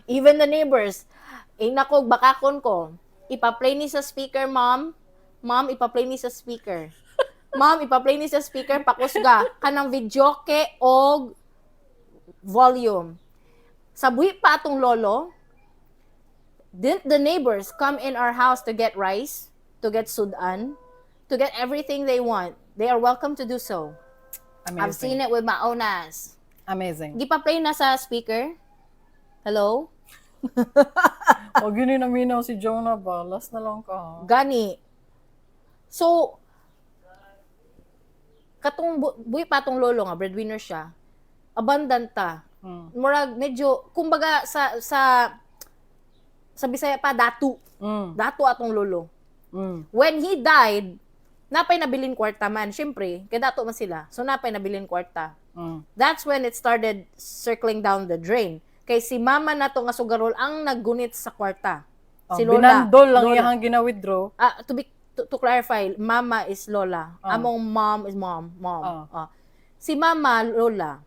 Even the neighbors. Eh nako, bakakon ko. Ipa-play ni sa speaker, Mom. Mom, ipa-play ni sa speaker. Mom, ipa-play ni sa speaker pakusga kanang videoke og volume. Sa buhi pa atong lolo, didn't the neighbors come in our house to get rice, to get sudan, to get everything they want? They are welcome to do so. Amazing. I've seen it with my own eyes. Amazing. Gipa-play na sa speaker. Hello? Wag yun yung naminaw si Jonah ba? Last na lang ka. Gani. So, katong buhi pa atong lolo nga, breadwinner siya, abundant ta. Murag medyo, kumbaga sa Bisaya pa, datu. Datu atong lolo. When he died, napay nabilin kwarta man. Siyempre, kay dato man sila. So, napay nabilin kwarta. That's when it started circling down the drain. Kay si mama na to nga sugarol ang naggunit sa kwarta. Oh, Si Lola. binandol lang Lola. iyang gina-withdraw. Ah, to clarify, mama is lola. Among mom is mom, mom. Ah. Si mama, lola.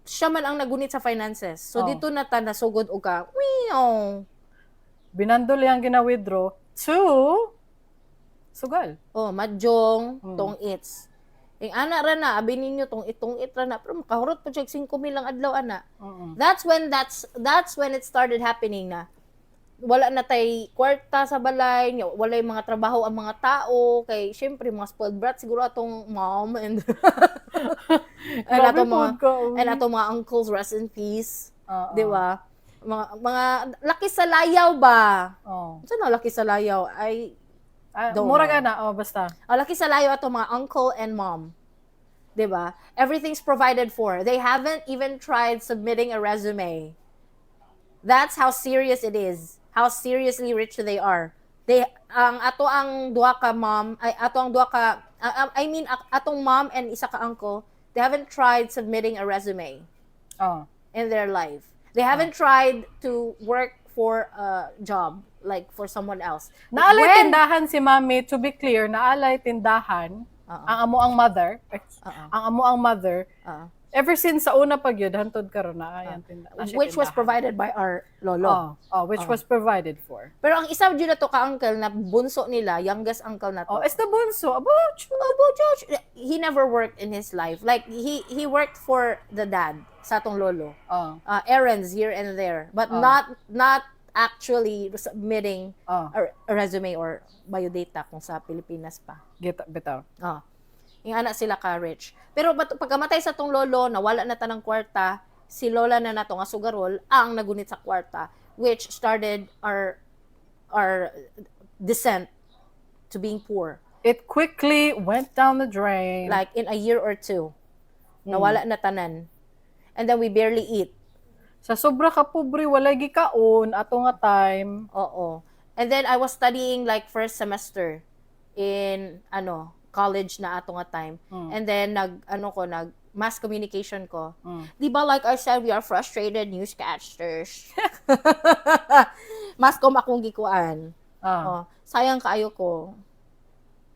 Siya man ang nagunit sa finances. So dito na ta nasugod og ka. Wiyaw. Binandol iyang gina-withdraw to sugal. Oh, mahjong, tong its. Ing ana ra na, abi ninyo tong itong it ra na, pero makahurot pa siya 5 mil ang adlaw ana. That's when it started happening na wala na tay kwarta sa balay, nya walay mga trabaho ang mga tao kay syempre mga spoiled brat siguro atong mom and Grabe atong mga pod ka, uy. And atong mga uncles, rest in peace, Oo. di ba? Mga laki sa layaw ba? Oo. Unsa na laki sa layaw? Ay Ah, don't mura know. ka na, oh, basta. Ah, laki sa layaw atong mga uncle and mom. 'Di ba? Everything's provided for. They haven't even tried submitting a resume. That's how serious it is. How seriously rich they are. They ang ato ang duha ka mom, ay ato ang duha ka I mean atong mom and isa ka uncle, they haven't tried submitting a resume in their life. They haven't tried to work for a job, like for someone else. Naalay tindahan si mami, to be clear, naalay tindahan ang amo ang mother, eh, ang amo ang mother, ever since sa una pag yun, hantod karon na ayan tinda, na siya Which was tindahan. Provided by our lolo. Oh, which was provided for. Pero ang isa jud na to ka uncle na bunso nila, youngest uncle na to. Oh, is the bunso. Abo, Oh, George, he never worked in his life. Like he worked for the dad sa atong lolo. Errands here and there, but not actually submitting a resume or biodata kung sa Pilipinas pa. Gita, bitaw. Ah. Yung anak sila ka rich. Pero bat, pagkamatay sa tong lolo, nawala na tanang kwarta, si lola na nato nga sugarol ang nagunit sa kwarta, which started our descent to being poor. It quickly went down the drain. Like in a year or two. Nawala na tanan. And then we barely eat. Sa sobra ka pobre, walay gikaon ato nga time. Oo. And then I was studying like first semester in ano, college na ato nga time. And then nag ano ko, nag mass communication ko. Di ba, like I said, we are frustrated newscasters. Mass comm akong gikuan. Oh, sayang kaayo ko.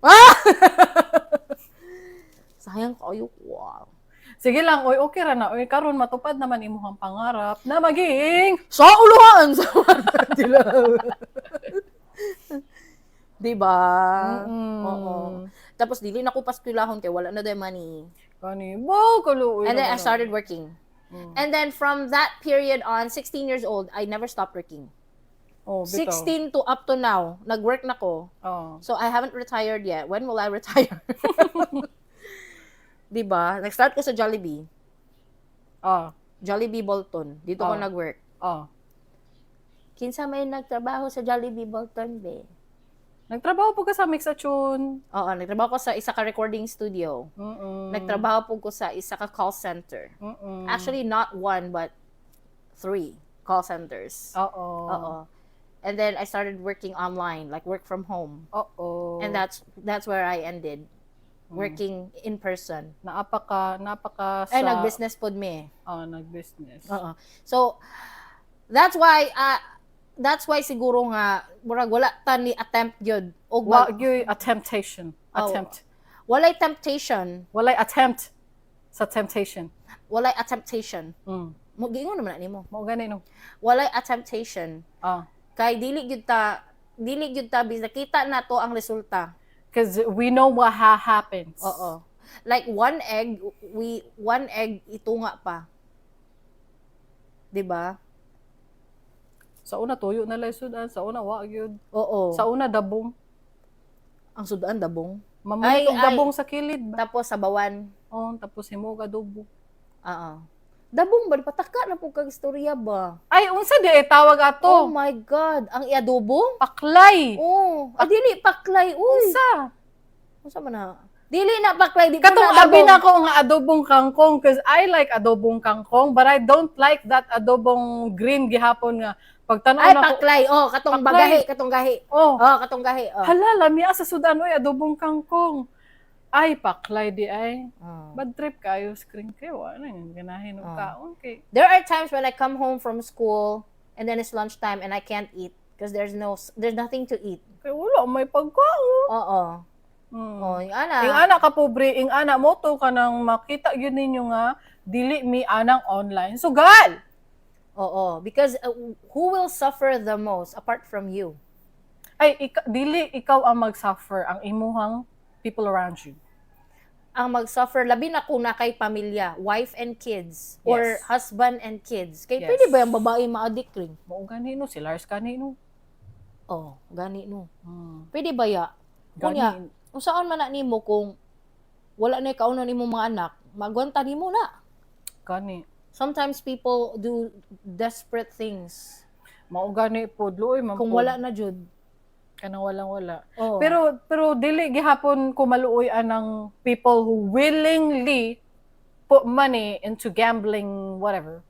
Ah! Sayang kaayo ko. Sige lang, oy, okay ra na. Oy, karon matupad naman imong pangarap na maging Sa uluhan sa dilaw. Di ba? Mm. Oo. Tapos dili na ko paskwilahon kay wala na day money. Kani, wow, kaluoy And then I naman. started working. And then from that period on, 16 years old, I never stopped working. Oh, bitaw. 16 to up to now, nag-work na ko. So I haven't retired yet. When will I retire? 'Di ba? Nag-start ko sa Jollibee. Jollibee Bolton. Dito ko nag-work. Kinsa may nagtrabaho sa Jollibee Bolton, be? Nagtrabaho po ka sa Mixachun. Oo, nagtrabaho ko sa isa ka recording studio. Nagtrabaho po ko sa isa ka call center. Actually, not one, but three call centers. Oo. And then I started working online, like work from home. And that's where I ended. Working in person. Naapa ka sa Ay, nag-business pod mi. Oh, nag-business. Oo. So, that's why siguro nga murag wala ta ni attempt gyud og Wa gyud a temptation. Oh. Attempt. Walay temptation. Walay attempt sa temptation. Walay attemptation. Mo giingon naman na nimo. Mao gani, no. Walay attemptation. Kay dili gyud ta bis nakita na to ang resulta. Because we know what happens. Oo. Like one egg, we one egg itunga pa. 'Di ba? Sa una tuyo na lang sudan, sa una wa gyud. Oo. Sa una dabong. Ang sudan dabong. Mamulit Ay, og ay. Dabong sa kilid ba. Tapos sabawan. Oh, tapos himog adobo. Oo. Dabong ba pataka na pud kag istorya ba? Ay, unsa di ay tawag Oh ato? my God, ang iadobo? Paklay. Oh, ah, dili paklay uy. Unsa? Unsa man na? Dili na paklay, di ko Katong na abi adobong. na ko nga adobong kangkong because I like adobong kangkong, but I don't like that adobong green gihapon nga pagtan-aw Ay, na ko. Paklay. Oh, katong Paklay. bagahi, katong gahi. Oh, Oh, katong gahi. Oh. Hala, lami sa sudan oy, adobong kangkong. Ay, paklay di ay. Oh. Bad trip kayo screen kayo. Ano yung ganahin og kaon kay There are times when I come home from school and then it's lunchtime and I can't eat because there's nothing to eat. Kay wala may pagkaon. Oo. Oh, yung ana. Ing ana ka pobre, ing ana mo to kanang makita gyud ninyo nga dili mi anang online sugal. Oo, because who will suffer the most apart from you? Ay, dili ikaw ang mag-suffer, ang imuhang people around you. Ang mag-suffer labi na kung na kay pamilya, wife and kids or husband and kids. Kay pwede ba yung babae ma-addict rin? Mao gani, no, si Lars gani, no. Oh, gani, no. Pwede ba ya? Gani. Kunya, unsaon man na nimo kung wala na kaunon nimo mga anak, magwanta nimo na. Gani. Sometimes people do desperate things. Mao gani pod, luoy man Kung pod. wala na jud. Kanang walang wala. Oh. Pero dili gihapon ko maluoy anang people who willingly put money into gambling, whatever.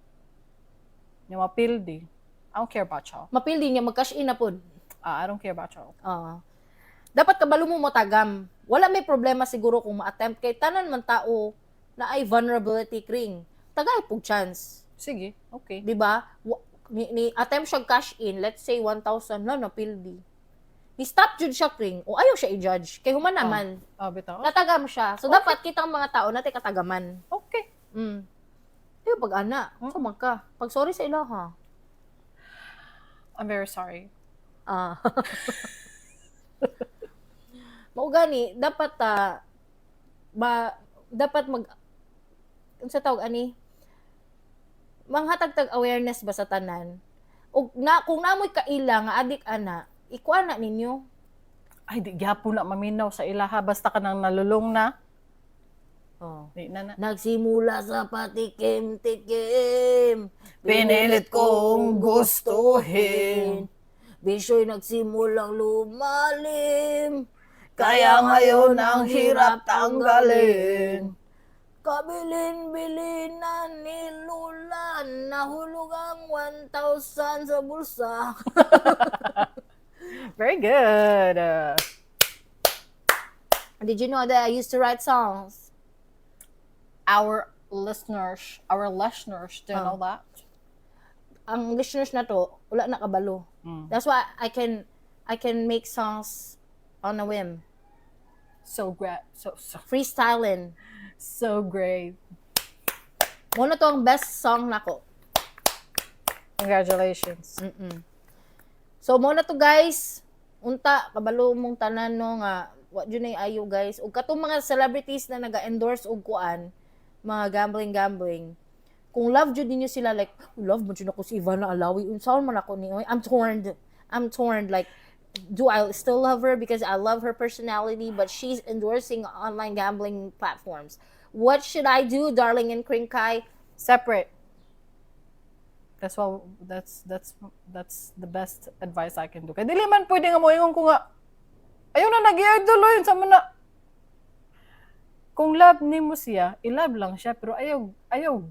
Nga mapildi. I don't care about y'all. Mapildi niya mag-cash in na pod. Ah, I don't care about y'all. Ah. Dapat kabalo mo motagam. Wala may problema siguro kung ma-attempt kay tanan man tao na ay vulnerability kring. Tagay pug chance, Sige, okay. di ba? Ni attempt siya cash in, let's say 1,000 na napildi. Ni stop jud siya kring o ayaw siya i-judge kay human naman. Ah, bitaw. Natagam siya. So dapat kitang mga tao natin katagaman. Okay. Ayo pag ana, so man ka. Pag sorry sa ilaha. I'm very sorry. Ah. Mao gani dapat ta ba dapat mag unsa tawag ani, manghatag tag awareness ba sa tanan ug na kung namoy kaila nga adik ana, ikuan na ninyo. Ay, di gyapon na maminaw sa ilaha. Basta ka nang nalulong na. Oh. Di na na. Nagsimula sa patikim-tikim. Pinilit kong gustuhin. Bisyo'y nagsimulang lumalim. Kaya ngayon ang hirap tanggalin. Kabilin bilinan ni Lula, nahulog ang 1,000 sa bulsa. Very good. Did you know that I used to write songs? Our listeners didn't know that. Ang listeners na to, wala na kabalo. That's why I can make songs on a whim. So great. So so Freestyling. So great. Mao na to ang best song nako. Congratulations. So mao na to, guys. Unta kabalo mong tanan, no, nga wa jud nay ayo, guys. Ug katong mga celebrities na naga-endorse og kuan, mga gambling gambling. Kung love jud ninyo sila, like love mo jud ako si Ivana Alawi, unsaon man ako ni oy? I'm torn. I'm torn, like, do I still love her because I love her personality, but she's endorsing online gambling platforms? What should I do, darling and Krinkay? Separate. That's what that's the best advice I can do. Kay dili man pwede nga moingon ko nga ayaw na nag-idol yun sa na. Kung love nimo siya, i-love lang siya, pero ayaw ayaw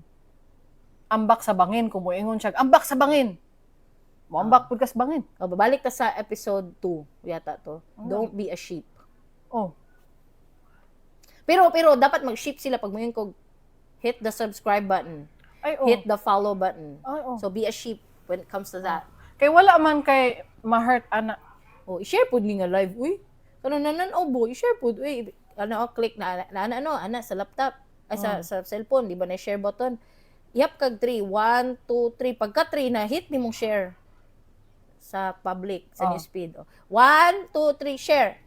ambak sa bangin. Kung moingon siya ambak sa bangin, mo ambak pud ka sa bangin. O, babalik ta sa episode 2 yata to. Don't be a sheep. Oh. Pero pero dapat mag-sheep sila pag moingon ko hit the subscribe button, Ay, oh. hit the follow button. Ay, oh. So be a sheep when it comes to that. Kay wala man kay ma-hurt ana. Oh, i-share pud ni nga live, uy. Kano nanan bo, i-share pud, uy. Ano, oh, click na na ana ano, ana sa laptop, ay sa cellphone, di ba na share button. Ihap kag 3, 1, 2, 3. Pagka 3 na hit ni mong share sa public, sa newsfeed. Oh. 1, 2, 3, share.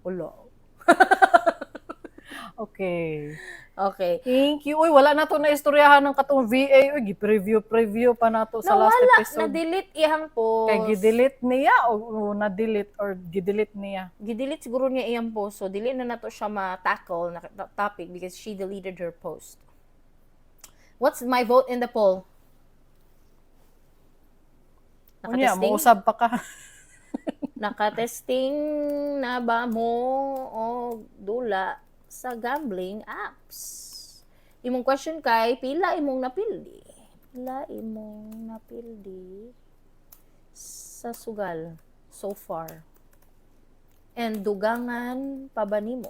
Ulo. Okay. Okay. Thank you. Uy, wala na to na istoryahan ng katong VA. Uy, gi-preview preview pa nato sa last Nawala, episode. Na-delete iyang post. Kay gi-delete niya o na-delete or gi-delete niya? Gidelete siguro niya iyang post. So, dili na nato siya ma-tackle na topic because she deleted her post. What's my vote in the poll? Unya, Nakatesting? mousab pa ka. Nakatesting na ba mo o dula sa gambling apps? Imong question kay pila imong napildi? Pila imong napildi sa sugal so far? And dugangan pa ba nimo?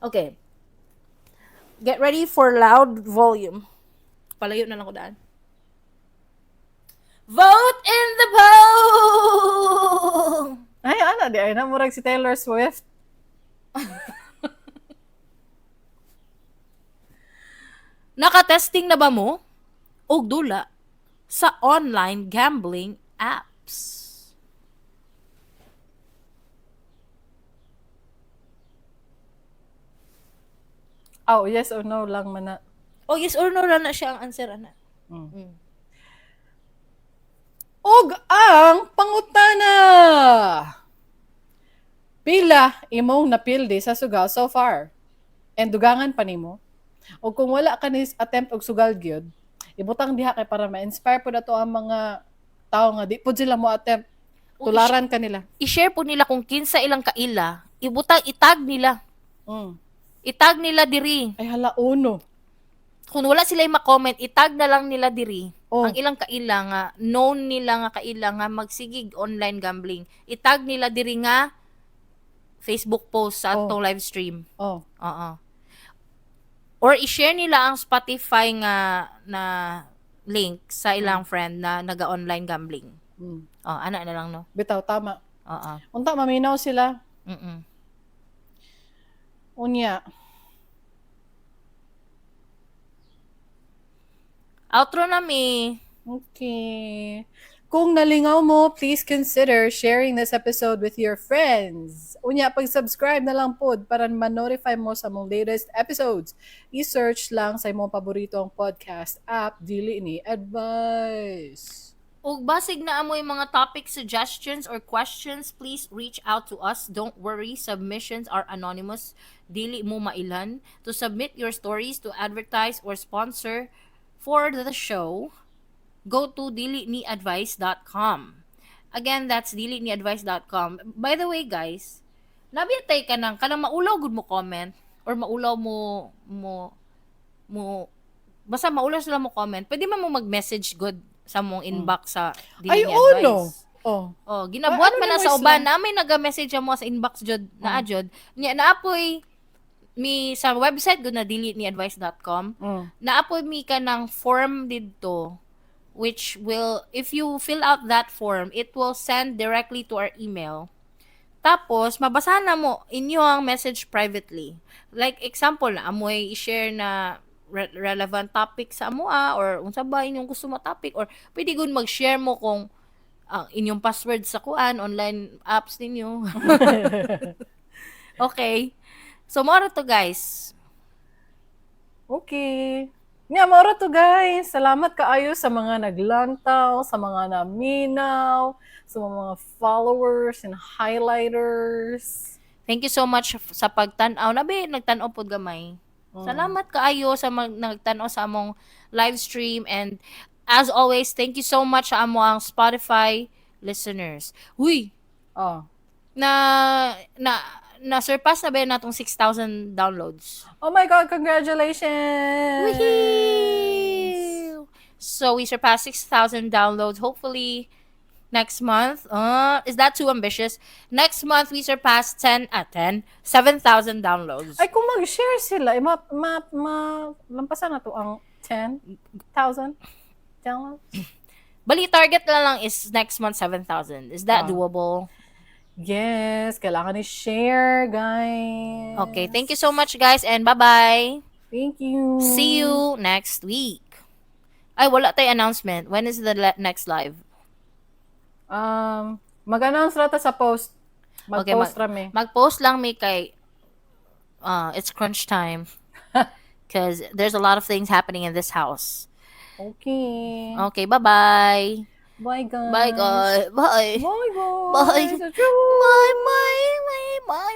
Okay. Get ready for loud volume. Palayo na lang ko daan. Vote in the poll! Ay, ana, di ay na murag si Taylor Swift. Nakatesting na ba mo og dula sa online gambling apps? Oh, yes or no lang man na. Oh, yes or no lang na siya ang answer, ana. Og ang pangutana. Pila imong napildi sa sugal so far? And dugangan pa nimo? O kung wala ka ni attempt og sugal gyud, ibutang diha kay para ma-inspire pud ato ang mga tao nga di pud sila mo attempt. O Tularan ka nila. I-share po nila kung kinsa ilang kaila, ibutang itag nila. Itag nila diri. Ay hala, uno. Kung wala sila ma-comment, itag na lang nila diri. Oh. Ang ilang kaila nga known nila nga kaila nga magsigig online gambling. Itag nila diri nga Facebook post sa atong live stream. Oh. Oo. Or i-share nila ang Spotify nga na link sa ilang friend na naga-online gambling. Oh, ana na lang, no. Bitaw, tama. Oo. Unta maminaw sila. Unya. Outro na mi. Okay. Kung nalingaw mo, please consider sharing this episode with your friends. Unya, pag-subscribe na lang pod para ma-notify mo sa mong latest episodes. I-search lang sa imong paboritong podcast app, Dili Ni Advice. Ug basig naa moy mga topic suggestions or questions, please reach out to us. Don't worry, submissions are anonymous. Dili mo mailhan. To submit your stories, to advertise or sponsor for the show, go to diliniadvice.com. Again, that's diliniadvice.com. By the way, guys, nabiyatay ka nang, kanang maulaw gud mo comment. Or maulaw mo basta maulaw sila mo comment, pwede man mo mag-message gud sa mong inbox sa dili Ay, ni oh, advice. No. Oh. Oh, ginabuhat Ay, ano man na ni sa mo uban sila? na may naga-message mo sa inbox jud naa jud. Nya naapoy mi sa website gud na diliniadvice.com. Naapoy mi ka ng form didto which will, if you fill out that form, it will send directly to our email. Tapos mabasa na mo inyo ang message privately. Like example na amoy i-share na relevant topic sa amoa or unsa ba inyong gusto mo topic or pwede gud mag-share mo kung ang inyong password sa kuan online apps ninyo. Okay. So mao ra to, guys. Okay. Nga, mao ra to, guys. Salamat kaayo sa mga naglantaw, sa mga naminaw, sa mga followers and highlighters. Thank you so much sa pagtan-aw. Nabi nagtan-aw pod gamay. Salamat kaayo sa nagtan-aw sa among live stream and as always, thank you so much sa among Spotify listeners. Huy, Oh. na surpass na ba natong 6,000 downloads? Oh my God, congratulations! Woohoo! So we surpassed 6,000 downloads. Hopefully next month. Is that too ambitious? Next month we surpass 10 at 10 7,000 downloads. Ay, kung mag-share sila, eh, ma, lampasan na to ang 10,000 downloads. Bali target na lang is next month 7,000. Is that doable? Yes, kailangan i-share, guys. Okay, thank you so much, guys, and bye-bye. Thank you. See you next week. Ay, wala tay announcement. When is the next live? Mag-announce ra ta sa post. Okay, Mag-post ra mi. Mag-post lang mi kay it's crunch time. 'Cause there's a lot of things happening in this house. Okay. Okay, bye-bye. Bye, guys. Bye, guys. Bye. Bye, guys. Bye. Bye. Bye, bye, bye, bye.